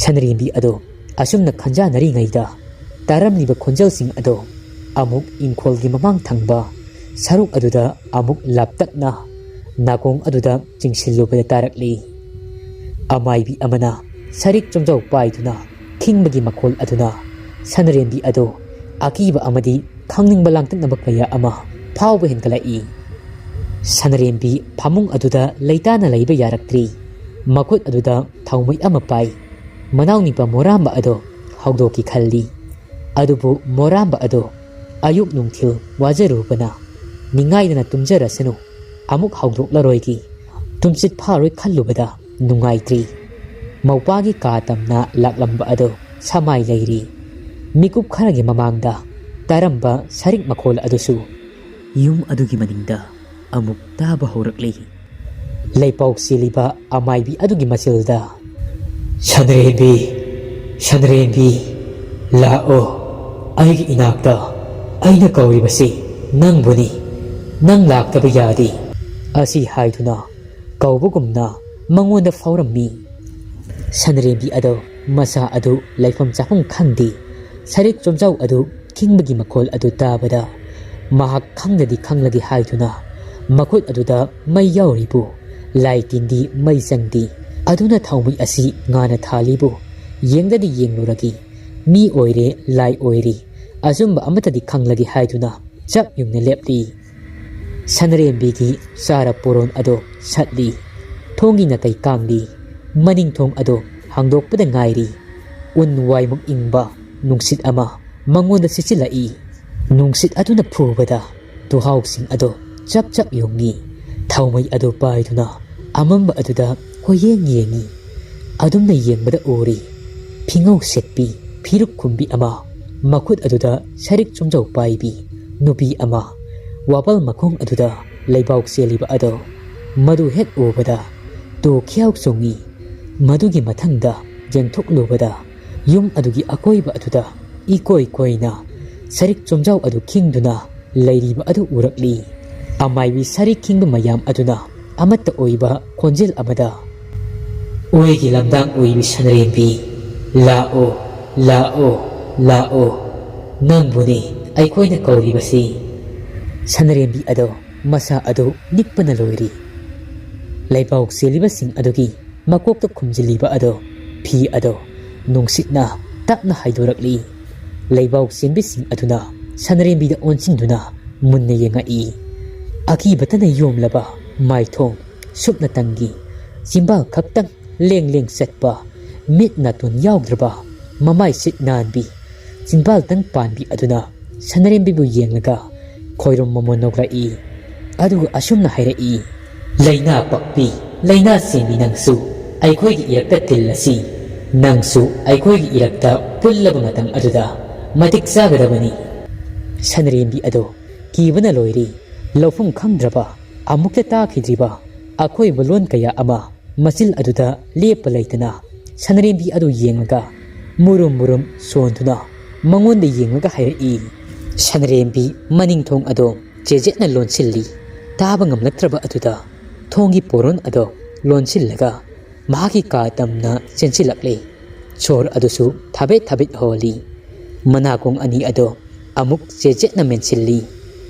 ꯁꯅꯔꯦꯝꯕꯤ ꯑꯗꯣ ꯑꯁꯨꯝꯅ ꯈꯟꯖꯥꯅꯔꯤꯉꯩꯗ ꯇꯥꯔꯝꯂꯤꯕ ꯈꯣꯟꯖꯦꯜꯁꯤꯡ ꯑꯗꯣ ꯑꯃꯨꯛ ꯏꯪꯈꯣꯜꯒꯤ ꯃꯃꯥꯡ ꯊꯪꯕ ꯁꯔꯨꯛ ꯑꯗꯨꯗ ꯑꯃꯨꯛ ꯂꯥꯞꯇꯛꯅ ꯅꯥꯀꯣꯡ ꯑꯗꯨꯗ ꯆꯤꯡꯁꯤꯜꯂꯨꯕꯗ ꯇꯥꯔꯛꯂꯤ꯫ ꯑꯃꯥꯏꯕꯤ ꯑꯃꯅ ꯁꯔꯤꯛ ꯆꯣꯝꯖꯥꯎ ꯄꯥꯏꯗꯨꯅ ꯈꯤꯡꯕꯒꯤ ꯃꯈꯣꯜ ꯑꯗꯨꯅ ꯁꯅꯔꯦꯝꯕꯤ ꯑꯗꯨ ꯑꯀꯤꯕ ꯑꯃꯗꯤ ꯈꯪꯅꯤꯡꯕ ꯂꯥꯡꯇꯛꯅꯕ ꯀꯌꯥ ꯑꯃ ꯐꯥꯎꯕ ꯍꯦꯟꯒꯠꯂꯛꯏ꯫ ꯁꯅꯔꯦꯝꯕꯤ ꯐꯃꯨꯡ ꯑꯗꯨꯗ ꯂꯩꯇꯥꯅ ꯂꯩꯕ ꯌꯥꯔꯛꯇ꯭ꯔꯤ꯫ ꯃꯈꯨꯠ ꯑꯗꯨꯗ ꯊꯥꯎꯃꯩ ꯑꯃ ꯄꯥꯏ꯫ ꯃꯅꯥꯎꯅꯤꯄꯥ ꯃꯣꯔꯥꯝꯕ ꯑꯗꯣ ꯍꯧꯗꯣꯛꯀꯦ ꯈꯜꯂꯤ꯫ ꯑꯗꯨꯕꯨ ꯃꯣꯔꯥꯝꯕ ꯑꯗꯣ ꯑꯌꯨꯛ ꯅꯨꯡꯊꯤꯜ ꯋꯥꯖꯔꯨꯕꯅ ꯅꯤꯡꯉꯥꯏꯗꯅ ꯇꯨꯝꯖꯔꯁꯅꯨ, ꯑꯃꯨꯛ ꯍꯧꯗꯣꯛꯂꯔꯣꯏꯒꯦ, ꯇꯨꯝꯁꯤꯠ ꯐꯥꯔꯣꯏ ꯈꯜꯂꯨꯕꯗ ꯅꯨꯡꯉꯥꯏꯇ꯭ꯔꯤ꯫ ꯃꯧꯄꯥꯒꯤ ꯀꯥ ꯇꯝꯅ ꯂꯥꯛꯂꯝꯕ ꯑꯗꯨ ꯁꯃꯥꯏ ꯂꯩꯔꯤ꯫ ꯃꯤꯀꯨꯞ ꯈꯔꯒꯤ ꯃꯃꯥꯡꯗ ꯇꯥꯔꯝꯕ ꯁꯔꯤꯛ ꯃꯈꯣꯜ ꯑꯗꯨꯁꯨ ꯌꯨꯝ ꯑꯗꯨꯒꯤ ꯃꯅꯤꯡꯗ ꯑꯃꯨꯛ ꯇꯥꯕ ꯍꯧꯔꯛꯂꯤ꯫ ꯂꯩꯄꯥꯎ ꯆꯦꯜꯂꯤꯕ ꯑꯃꯥꯏꯕꯤ ꯑꯗꯨꯒꯤ ꯃꯆꯤꯜꯗ, "ꯁꯟꯗ꯭ꯔꯦꯝꯕꯤ, ꯁꯟꯗ꯭ꯔꯦꯝꯕꯤ, ꯂꯥꯛꯑꯣ, ꯑꯩꯒꯤ ꯏꯅꯥꯛꯇ, ꯑꯩꯅ ꯀꯧꯔꯤꯕꯁꯤ ꯅꯪꯕꯨꯅꯤ, ꯅꯪ ꯂꯥꯛꯇꯕ ꯌꯥꯗꯦ" ꯑꯁꯤ ꯍꯥꯏꯗꯨꯅ ꯀꯧꯕꯒꯨꯝꯅ ꯃꯉꯣꯟꯗ ꯐꯥꯎꯔꯝꯃꯤ꯫ ꯁꯟꯗ꯭ꯔꯦꯝꯕꯤ ꯑꯗꯣ ꯃꯁꯥ ꯑꯗꯨ ꯂꯩꯐꯝ ꯆꯥꯐꯝ ꯈꯪꯗꯦ꯫ ꯁꯔꯤꯛ ꯆꯣꯝꯖꯥꯎ ꯑꯗꯨ ꯈꯤꯡꯕꯒꯤ ꯃꯈꯣꯜ ꯑꯗꯨ ꯇꯥꯕꯗ ꯃꯍꯥꯛ ꯈꯪꯗꯗꯤ ꯈꯪꯂꯒꯦ ꯍꯥꯏꯗꯨꯅ ꯃꯈꯨꯠ ꯑꯗꯨꯗ ꯃꯩ ꯌꯥꯎꯔꯤꯕꯨ ꯂꯥꯏ ꯇꯤꯟꯗꯤ ꯃꯩ ꯆꯪꯗꯦ꯫ ꯑꯗꯨꯅ ꯊꯥꯎꯃꯩ ꯑꯁꯤ ꯉꯥꯅ ꯊꯥꯜꯂꯤꯕꯨ ꯌꯦꯡꯗꯗꯤ ꯌꯦꯡꯂꯨꯔꯒꯦ, ꯃꯤ ꯑꯣꯏꯔꯦ ꯂꯥꯏ ꯑꯣꯏꯔꯦ, ꯑꯆꯨꯝꯕ ꯑꯃꯠꯇꯗꯤ ꯈꯪꯂꯒꯦ ꯍꯥꯏꯗꯨꯅ ꯆꯞ ꯌꯨꯡꯅ ꯂꯦꯞꯂꯤ꯫ ꯁꯅꯔꯦꯝꯕꯤꯒꯤ ꯆꯥꯔ ꯄꯣꯔꯣꯟ ꯑꯗꯣ ꯁꯠꯂꯤ꯫ ꯊꯣꯡꯒꯤ ꯅꯥꯇꯩ ꯀꯥꯡꯂꯤ꯫ ꯃꯅꯤꯡ ꯊꯣꯡ ꯑꯗꯣ ꯍꯥꯡꯗꯣꯛꯄꯗ ꯉꯥꯏꯔꯤ꯫ ꯎꯟ ꯋꯥꯏꯃꯨꯛ ꯏꯪꯕ ꯅꯨꯡꯁꯤꯠ ꯑꯃ ꯃꯉꯣꯟꯗ ꯁꯤꯠꯆꯤꯜꯂꯛꯏ꯫ ꯅꯨꯡꯁꯤꯠ ꯑꯗꯨꯅ ꯐꯨꯕꯗ ꯇꯨꯍꯥꯎꯁꯤꯡ ꯑꯗꯣ ꯆꯞ ꯆꯞ ꯌꯨꯡꯉꯤ꯫ ꯊꯥꯎꯃꯩ ꯑꯗꯨ ꯄꯥꯏꯗꯨꯅ ꯑꯃꯝꯕ ꯑꯗꯨꯗ ꯀꯣꯏꯌꯦꯡ ꯌꯦꯡꯉꯤ꯫ ꯑꯗꯨꯝꯅ ꯌꯦꯡꯕꯗ ꯎꯔꯤ ꯐꯤꯉꯧ ꯁꯦꯠꯄꯤ, ꯐꯤꯔꯨꯛ ꯈꯨꯝꯕꯤ ꯑꯃ, ꯃꯈꯨꯠ ꯑꯗꯨꯗ ꯁꯔꯤꯛ ꯆꯣꯝꯖꯧ ꯄꯥꯏꯕꯤ ꯅꯨꯄꯤ ꯑꯃ, ꯋꯥꯄꯜ ꯃꯈꯣꯡ ꯑꯗꯨꯗ ꯂꯩꯕꯥꯎ ꯆꯦꯜꯂꯤꯕ ꯑꯗꯣ꯫ ꯃꯗꯨ ꯍꯦꯛ ꯎꯕꯗ ꯇꯨ ꯈ꯭ꯌꯥꯎ ꯆꯣꯡꯉꯤ꯫ ꯃꯗꯨꯒꯤ ꯃꯊꯪꯗ ꯌꯦꯡꯊꯣꯛꯂꯨꯕꯗ ꯌꯨꯝ ꯑꯗꯨꯒꯤ ꯑꯀꯣꯏꯕ ꯑꯗꯨꯗ ꯏꯀꯣꯏ ꯀꯣꯏꯅ ꯁꯔꯤꯛ ꯆꯣꯝꯖꯥꯎ ꯑꯗꯨ ꯈꯤꯡꯗꯨꯅ ꯂꯩꯔꯤꯕ ꯑꯗꯨ ꯎꯔꯛꯂꯤ꯫ ꯑꯃꯥꯏꯕꯤ ꯁꯥꯔꯤ ꯈꯤꯡꯕ ꯃꯌꯥꯝ ꯑꯗꯨꯅ ꯑꯃꯠꯇ ꯑꯣꯏꯕ ꯈꯣꯟꯖꯦꯜ ꯑꯃꯗ, "ꯑꯣꯏꯒꯤ ꯂꯝꯗꯥꯡ ꯑꯣꯏꯕꯤ ꯁꯅꯔꯦꯝꯕꯤ, ꯂꯥꯛꯑꯣ, ꯂꯥꯛꯑꯣ, ꯂꯥꯛꯑꯣ, ꯅꯪꯕꯨꯅꯤ ꯑꯩꯈꯣꯏꯅ ꯀꯧꯔꯤꯕꯁꯤ"꯫ ꯁꯅꯔꯦꯝꯕꯤ ꯑꯗꯣ ꯃꯁꯥ ꯑꯗꯨ ꯅꯤꯛꯄꯅ ꯂꯣꯏꯔꯤ꯫ ꯂꯩꯕꯥꯎ ꯆꯦꯜꯂꯤꯕꯁꯤꯡ ꯑꯗꯨꯒꯤ ꯃꯀꯣꯛꯇ ꯈꯨꯝꯖꯤꯜꯂꯤꯕ ꯑꯗꯣ, ꯐꯤ ꯑꯗꯣ ꯅꯨꯡꯁꯤꯠꯅ ꯇꯞꯅ ꯍꯥꯏꯗꯣꯔꯛꯂꯤ꯫ ꯂꯩꯕꯥꯎ ꯆꯦꯟꯕꯤꯁꯤꯡ ꯑꯗꯨꯅ ꯁꯅꯔꯦꯝꯕꯤꯗ ꯑꯣꯟꯁꯤꯟꯗꯨꯅ ꯃꯨꯟꯅ ꯌꯦꯡꯉꯛꯏ꯫ ꯑꯀꯤꯕꯇꯅ ꯌꯣꯝꯂꯕ ꯃꯥꯏꯊꯣꯡ, ꯁꯨꯞꯅ ꯇꯪꯒꯤ ꯆꯤꯝꯕꯥꯜ ꯈꯛꯇꯪ ꯂꯦꯡ ꯂꯦꯡ ꯆꯠꯄ, ꯃꯤꯠ ꯅꯥꯇꯣꯟ ꯌꯥꯎꯗ꯭ꯔꯕ ꯃꯃꯥꯏ ꯁꯤꯠ ꯅꯥꯟꯕꯤ, ꯆꯤꯝꯕꯥꯜꯇꯪ ꯄꯥꯟꯕꯤ ꯑꯗꯨꯅ ꯁꯅꯔꯦꯝꯕꯤꯕꯨ ꯌꯦꯡꯂꯒ ꯈꯣꯏꯔꯨꯝ ꯃꯃꯣꯟ ꯅꯣꯛꯂꯛꯏ꯫ ꯑꯗꯨꯒ ꯑꯁꯨꯝꯅ ꯍꯥꯏꯔꯛꯏ, "ꯂꯥꯏꯅꯥ ꯄꯛꯄꯤ, ꯂꯥꯏꯅꯥ ꯆꯦꯟꯕꯤ ꯅꯪꯁꯨ ꯑꯩꯈꯣꯏꯒꯤ ꯏꯔꯛꯇ ꯇꯤꯜꯂꯁꯤ꯫ ꯅꯪꯁꯨ ꯑꯩꯈꯣꯏꯒꯤ ꯏꯔꯛꯇ ꯄꯨꯜꯂꯕ ꯃꯇꯝ ꯑꯗꯨꯗ ꯃꯇꯤꯛ ꯆꯥꯒꯗꯕꯅꯤ"꯫ ꯁꯅꯔꯦꯝꯕꯤ ꯑꯗꯣ ꯀꯤꯕꯅ ꯂꯣꯏꯔꯤ꯫ ꯂꯧꯐꯝ ꯈꯪꯗ꯭ꯔꯕ, ꯑꯃꯨꯛꯇ ꯇꯥꯈꯤꯗ꯭ꯔꯤꯕ ꯑꯀꯣꯏꯕ ꯂꯣꯟ ꯀꯌꯥ ꯑꯃ ꯃꯆꯤꯜ ꯑꯗꯨꯗ ꯂꯦꯞꯄ ꯂꯩꯇꯅ ꯁꯅꯔꯦꯝꯕꯤ ꯑꯗꯨ ꯌꯦꯡꯂꯒ ꯃꯨꯔꯨꯝ ꯃꯨꯔꯨꯝ ꯁꯣꯟꯗꯨꯅ ꯃꯉꯣꯟꯗ ꯌꯦꯡꯂꯒ ꯍꯥꯏꯔꯛꯏ꯫ ꯁꯅꯔꯦꯝꯕꯤ ꯃꯅꯤꯡ ꯊꯣꯡ ꯑꯗꯣ ꯆꯦꯖꯦꯠꯅ ꯂꯣꯟꯁꯤꯜꯂꯤ꯫ ꯇꯥꯕ ꯉꯝꯂꯛꯇ꯭ꯔꯕ ꯑꯗꯨꯗ ꯊꯣꯡꯒꯤ ꯄꯣꯔꯣꯟ ꯑꯗꯣ ꯂꯣꯟꯁꯤꯜꯂꯒ ꯃꯍꯥꯛꯀꯤ ꯀꯥ ꯇꯝꯅ ꯆꯦꯟꯁꯤꯜꯂꯛꯂꯦ꯫ ꯁꯣꯔ ꯑꯗꯨꯁꯨ ꯊꯥꯕꯦꯠ ꯊꯥꯕꯦꯠ ꯍꯣꯜꯂꯤ꯫ ꯃꯅꯥꯀꯣꯡ ꯑꯅꯤ ꯑꯗꯣ ꯑꯃꯨꯛ ꯆꯦꯠ ꯆꯦꯠꯅ ꯃꯦꯟꯁꯤꯜꯂꯤ꯫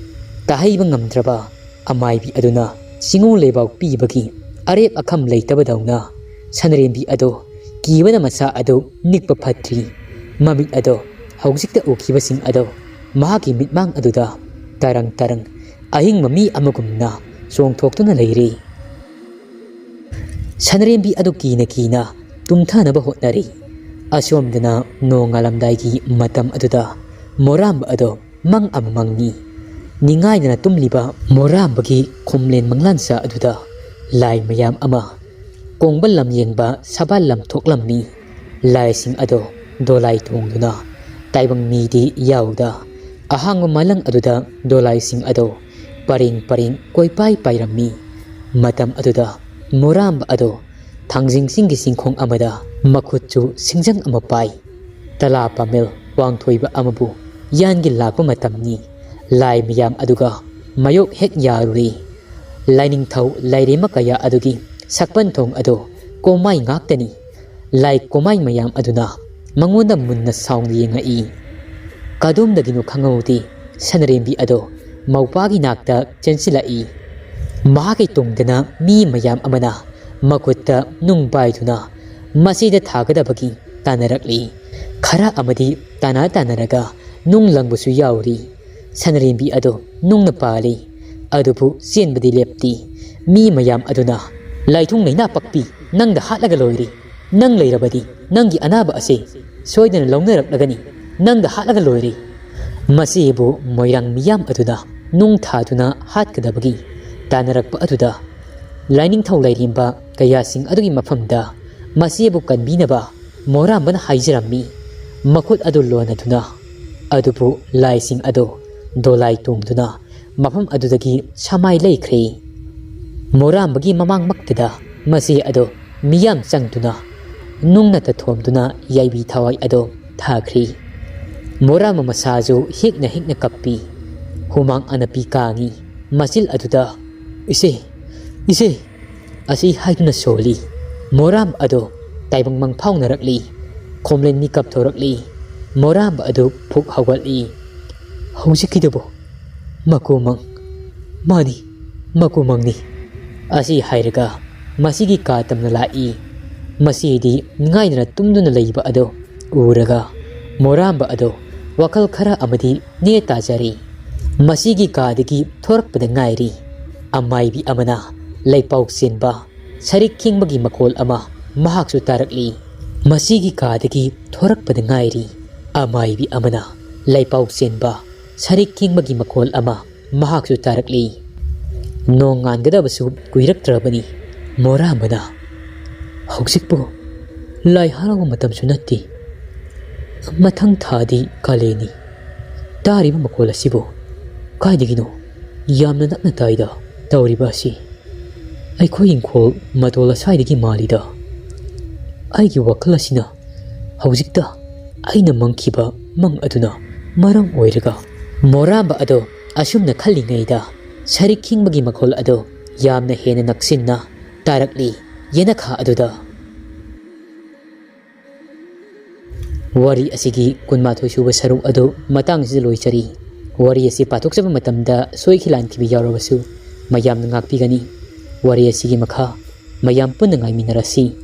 ꯇꯥꯍꯩꯕ ꯉꯝꯗ꯭ꯔꯕ ꯑꯃꯥꯏꯕꯤ ꯑꯗꯨꯅ ꯆꯤꯡꯉꯨ ꯂꯩꯕꯥꯛ ꯄꯤꯕꯒꯤ ꯑꯔꯦꯞ ꯑꯈꯝ ꯂꯩꯇꯕꯗꯧꯅ ꯁꯅꯔꯦꯝꯕꯤ ꯑꯗꯣ ꯀꯤꯕꯅ ꯃꯁꯥ ꯑꯗꯨ ꯅꯤꯛꯄ ꯐꯠꯇ꯭ꯔꯤ꯫ ꯃꯃꯤꯠ ꯑꯗꯣ ꯍꯧꯖꯤꯛꯇ ꯎꯈꯤꯕꯁꯤꯡ ꯑꯗꯣ ꯃꯍꯥꯛꯀꯤ ꯃꯤꯠꯃꯥꯡ ꯑꯗꯨꯗ ꯇꯔꯪ ꯇꯔꯪ ꯑꯍꯤꯡꯕ ꯃꯤ ꯑꯃꯒꯨꯝꯅ ꯆꯣꯡꯊꯣꯛꯇꯨꯅ ꯂꯩꯔꯤ꯫ ꯁꯅꯔꯦꯝꯕꯤ ꯑꯗꯨ ꯀꯤꯅ ꯀꯤꯅ ꯇꯨꯝꯊꯅꯕ ꯍꯣꯠꯅꯔꯤ꯫ ꯑꯁꯣꯝꯗꯅ ꯅꯣꯡꯉꯥꯜꯂꯝꯗꯥꯏꯒꯤ ꯃꯇꯝ ꯑꯗꯨꯗ ꯃꯣꯔꯥꯝꯕ ꯑꯗꯣ ꯃꯪ ꯑꯃ ꯃꯪꯉꯤ꯫ ꯅꯤꯡꯉꯥꯏꯗꯅ ꯇꯨꯝꯂꯤꯕ ꯃꯣꯔꯥꯝꯕꯒꯤ ꯈꯨꯝꯂꯦꯟ ꯃꯪꯂꯥꯟꯁꯥ ꯑꯗꯨꯗ ꯂꯥꯏ ꯃꯌꯥꯝ ꯑꯃ ꯀꯣꯡꯕ ꯂꯝ ꯌꯦꯡꯕ ꯁꯕꯥꯜ ꯂꯝ ꯊꯣꯛꯂꯝꯃꯤ꯫ ꯂꯥꯏꯁꯤꯡ ꯑꯗꯣ ꯗꯣꯂꯥꯏ ꯇꯣꯡꯗꯨꯅ ꯇꯥꯏꯕꯪ ꯃꯤꯗꯤ ꯌꯥꯎꯗ ꯑꯍꯥꯡꯕ ꯃꯥꯂꯪ ꯑꯗꯨꯗ ꯗꯣꯂꯥꯏꯁꯤꯡ ꯑꯗꯣ ꯄꯔꯦꯡ ꯄꯔꯦꯡ ꯀꯣꯏꯄꯥꯏ ꯄꯥꯏꯔꯝꯃꯤ꯫ ꯃꯇꯝ ꯑꯗꯨꯗ ꯃꯣꯔꯥꯝꯕ ꯑꯗꯣ ꯊꯥꯡꯖꯤꯡ ꯆꯤꯡꯒꯤ ꯆꯤꯡꯈꯣꯡ ꯑꯃꯗ ꯃꯈꯨꯠꯁꯨ ꯁꯤꯡꯖꯪ ꯑꯃ ꯄꯥꯏ꯫ ꯇꯂꯥ ꯄꯥꯃꯦꯜ ꯋꯥꯡꯊꯣꯏꯕ ꯑꯃꯕꯨ ꯌꯥꯟꯒꯤ ꯂꯥꯛꯄ ꯃꯇꯝꯅꯤ꯫ ꯂꯥꯏ ꯃꯌꯥꯝ ꯑꯗꯨꯒ ꯃꯌꯣꯛ ꯍꯦꯛ ꯌꯥꯔꯨꯔꯦ꯫ ꯂꯥꯏꯅꯤꯡꯊꯧ ꯂꯥꯏꯔꯦꯝꯃ ꯀꯌꯥ ꯑꯗꯨꯒꯤ ꯁꯛꯄꯟ ꯊꯣꯡ ꯑꯗꯨ ꯀꯣꯃꯥꯏ ꯉꯥꯛꯇꯅꯤ꯫ ꯂꯥꯏ ꯀꯣꯃꯥꯏ ꯃꯌꯥꯝ ꯑꯗꯨꯅ ꯃꯉꯣꯟꯗ ꯃꯨꯟꯅ ꯁꯥꯎꯅ ꯌꯦꯡꯉꯛꯏ꯫ ꯀꯗꯣꯝꯗꯒꯤꯅꯣ ꯈꯪꯍꯧꯗꯦ, ꯁꯅꯔꯦꯝꯕꯤ ꯑꯗꯣ ꯃꯧꯄꯥꯒꯤ ꯅꯥꯛꯇ ꯆꯦꯟꯁꯤꯜꯂꯛꯏ꯫ ꯃꯍꯥꯛꯀꯤ ꯇꯨꯡꯗꯅ ꯃꯤ ꯃꯌꯥꯝ ꯑꯃꯅ ꯃꯈꯨꯠꯇ ꯅꯨꯡ ꯄꯥꯏꯗꯨꯅ ꯃꯁꯤꯗ ꯊꯥꯒꯗꯕꯒꯤ ꯇꯥꯟꯅꯔꯛꯂꯤ꯫ ꯈꯔ ꯑꯃꯗꯤ ꯇꯥꯟꯅ ꯇꯥꯟꯅꯔꯒ ꯅꯨꯡ ꯂꯪꯕꯁꯨ ꯌꯥꯎꯔꯤ꯫ ꯁꯅꯔꯦꯝꯕꯤ ꯑꯗꯨ ꯅꯨꯡꯅ ꯄꯥꯜꯂꯤ꯫ ꯑꯗꯨꯕꯨ ꯆꯦꯟꯕꯗꯤ ꯂꯦꯞꯇꯦ꯫ ꯃꯤ ꯃꯌꯥꯝ ꯑꯗꯨꯅ, "ꯂꯥꯏꯊꯨꯡ ꯂꯩꯅꯥ ꯄꯛꯄꯤ, ꯅꯪꯗ ꯍꯥꯠꯂꯒ ꯂꯣꯏꯔꯦ꯫ ꯅꯪ ꯂꯩꯔꯕꯗꯤ ꯅꯪꯒꯤ ꯑꯅꯥꯕ ꯑꯁꯤ ꯁꯣꯏꯗꯅ ꯂꯧꯅꯔꯛꯂꯒꯅꯤ꯫ ꯅꯪꯗ ꯍꯥꯠꯂꯒ ꯂꯣꯏꯔꯦ"꯫ ꯃꯁꯤꯕꯨ ꯃꯣꯏꯔꯥꯡ ꯃꯤꯌꯥꯝ ꯑꯗꯨꯅ ꯅꯨꯡ ꯊꯥꯗꯨꯅ ꯍꯥꯠꯀꯗꯕꯒꯤ ꯇꯥꯟꯅꯔꯛꯄ ꯑꯗꯨꯗ ꯂꯥꯏꯅꯤꯡꯊꯧ ꯂꯥꯏꯔꯦꯝꯕ ꯀꯌꯥꯁꯤꯡ ꯑꯗꯨꯒꯤ ꯃꯐꯝꯗ ꯃꯁꯤꯕꯨ ꯀꯟꯕꯤꯅꯕ ꯃꯣꯔꯥꯝꯕꯅ ꯍꯥꯏꯖꯔꯝꯃꯤ꯫ ꯃꯈꯨꯠ ꯑꯗꯨ ꯂꯣꯟꯅꯗꯨꯅ꯫ ꯑꯗꯨꯕꯨ ꯂꯥꯏꯁꯤꯡ ꯑꯗꯨ ꯗꯣꯂꯥꯏ ꯇꯣꯡꯗꯨꯅ ꯃꯐꯝ ꯑꯗꯨꯗꯒꯤ ꯁꯃꯥꯏ ꯂꯩꯈ꯭ꯔꯦ꯫ ꯃꯣꯔꯥꯝꯕꯒꯤ ꯃꯃꯥꯡꯃꯛꯇꯗ ꯃꯁꯤ ꯑꯗꯨ ꯃꯤꯌꯥꯝ ꯆꯪꯗꯨꯅ ꯅꯨꯡꯅꯇ ꯊꯣꯝꯗꯨꯅ ꯌꯥꯏꯕꯤ ꯊꯋꯥꯏ ꯑꯗꯨ ꯊꯥꯈ꯭ꯔꯤ꯫ ꯃꯣꯔꯥꯝꯕ ꯃꯁꯥꯁꯨ ꯍꯤꯛꯅ ꯍꯤꯛꯅ ꯀꯞꯄꯤ꯫ ꯍꯨꯃꯥꯡ ꯑꯅꯞꯄꯤ ꯀꯥꯡꯏ꯫ ꯃꯆꯤꯜ ꯑꯗꯨꯗ, "ꯏꯆꯦ, ꯏꯆꯦ!" ꯑꯁꯤ ꯍꯥꯏꯗꯨꯅ ꯁꯣꯜꯂꯤ꯫ ꯃꯣꯔꯥꯝꯕ ꯑꯗꯨ ꯇꯥꯏꯕꯪ ꯃꯪ ꯐꯥꯎꯅꯔꯛꯂꯤ꯫ ꯈꯣꯝꯂꯦꯟ ꯃꯤꯀꯞ ꯊꯣꯔꯛꯂꯤ꯫ ꯃꯣꯔꯥꯝꯕ ꯑꯗꯨ ꯐꯨꯛ ꯍꯧꯒꯠꯂꯤ꯫ "ꯍꯧꯖꯤꯛꯀꯤꯗꯨꯕꯨ ꯃꯀꯨꯃꯪ, ꯃꯥꯅꯤ, ꯃꯀꯨꯃꯪꯅꯤ" ꯑꯁꯤ ꯍꯥꯏꯔꯒ ꯃꯁꯤꯒꯤ ꯀꯥ ꯇꯝꯅ ꯂꯥꯛꯏ꯫ ꯃꯁꯤꯗꯤ ꯉꯥꯏꯗꯅ ꯇꯨꯝꯗꯨꯅ ꯂꯩꯕ ꯑꯗꯨ ꯎꯔꯒ ꯃꯣꯔꯥꯝꯕ ꯑꯗꯨ ꯋꯥꯈꯜ ꯈꯔ ꯑꯃꯗꯤ ꯅꯦ ꯇꯥꯖꯔꯤ꯫ ꯃꯁꯤꯒꯤ ꯀꯥꯗꯒꯤ ꯊꯣꯔꯛꯄꯗ ꯉꯥꯏꯔꯤ꯫ ꯑꯃꯥꯏꯕꯤ ꯑꯃꯅ ꯂꯩꯄꯥꯎ ꯆꯦꯟꯕ ꯁꯔꯤꯛ ꯈꯤꯡꯕꯒꯤ ꯃꯈꯣꯜ ꯑꯃ ꯃꯍꯥꯛꯁꯨ ꯇꯥꯔꯛꯂꯤ꯫ ꯃꯁꯤꯒꯤ ꯀꯥꯗꯒꯤ ꯊꯣꯔꯛꯄꯗ ꯉꯥꯏꯔꯤ꯫ ꯑꯃꯥꯏꯕꯤ ꯑꯃꯅ ꯂꯩꯄꯥꯎ ꯆꯦꯟꯕ ꯁꯔꯤꯛ ꯈꯤꯡꯕꯒꯤ ꯃꯈꯣꯜ ꯑꯃ ꯃꯍꯥꯛꯁꯨ ꯇꯥꯔꯛꯂꯤ꯫ ꯅꯣꯡ ꯉꯥꯟꯒꯗꯕꯁꯨ ꯀꯨꯏꯔꯛꯇ꯭ꯔꯕꯅꯤ꯫ ꯃꯣꯔꯥꯝꯕꯅ, "ꯍꯧꯖꯤꯛꯄꯨ ꯂꯥꯏ ꯍꯔꯥꯎꯕ ꯃꯇꯝꯁꯨ ꯅꯠꯇꯦ꯫ ꯃꯊꯪ ꯊꯥꯗꯤ ꯀꯥꯂꯦꯟꯅꯤ꯫ ꯇꯥꯔꯤꯕ ꯃꯈꯣꯜ ꯑꯁꯤꯕꯨ ꯀꯥꯏꯗꯒꯤꯅꯣ? ꯌꯥꯝꯅ ꯅꯛꯅ ꯇꯥꯏꯗ ꯇꯧꯔꯤꯕ ꯑꯁꯤ꯫ ꯑꯩꯈꯣꯏ ꯏꯪꯈꯣꯜ ꯃꯇꯣꯜ ꯑꯁ꯭ꯋꯥꯏꯗꯒꯤ ꯃꯥꯜꯂꯤꯗ꯫ ꯑꯩꯒꯤ ꯋꯥꯈꯜ ꯑꯁꯤꯅ ꯍꯧꯖꯤꯛꯇ ꯑꯩꯅ ꯃꯪꯈꯤꯕ ꯃꯪ ꯑꯗꯨꯅ ꯃꯔꯝ ꯑꯣꯏꯔꯒ" ꯃꯣꯔꯥꯝꯕ ꯑꯗꯣ ꯑꯁꯨꯝꯅ ꯈꯜꯂꯤꯉꯩꯗ ꯁꯔꯤꯛ ꯈꯤꯡꯕꯒꯤ ꯃꯈꯣꯜ ꯑꯗꯨ ꯌꯥꯝꯅ ꯍꯦꯟꯅ ꯅꯛꯁꯤꯟꯅ ꯇꯥꯔꯛꯂꯤ꯫ ꯌꯦꯅꯈꯥ ꯑꯗꯨꯗ꯫ ꯋꯥꯔꯤ ꯑꯁꯤꯒꯤ ꯀꯨꯟꯃꯥꯊꯣꯏ ꯁꯨꯕ ꯁꯔꯨꯛ ꯑꯗꯨ ꯃꯇꯥꯡ ꯑꯁꯤꯗ ꯂꯣꯏꯖꯔꯤ꯫ ꯋꯥꯔꯤ ꯑꯁꯤ ꯄꯥꯊꯣꯛꯆꯕ ꯃꯇꯝꯗ ꯁꯣꯏꯈꯤ ꯂꯥꯟꯈꯤꯕ ꯌꯥꯎꯔꯕꯁꯨ ꯃꯌꯥꯝꯅ ꯉꯥꯛꯄꯤꯒꯅꯤ꯫ ꯋꯥꯔꯤ ꯑꯁꯤꯒꯤ ꯃꯈꯥ ꯃꯌꯥꯝ ꯄꯨꯟꯅ ꯉꯥꯏꯃꯤꯟꯅꯔꯁꯤ꯫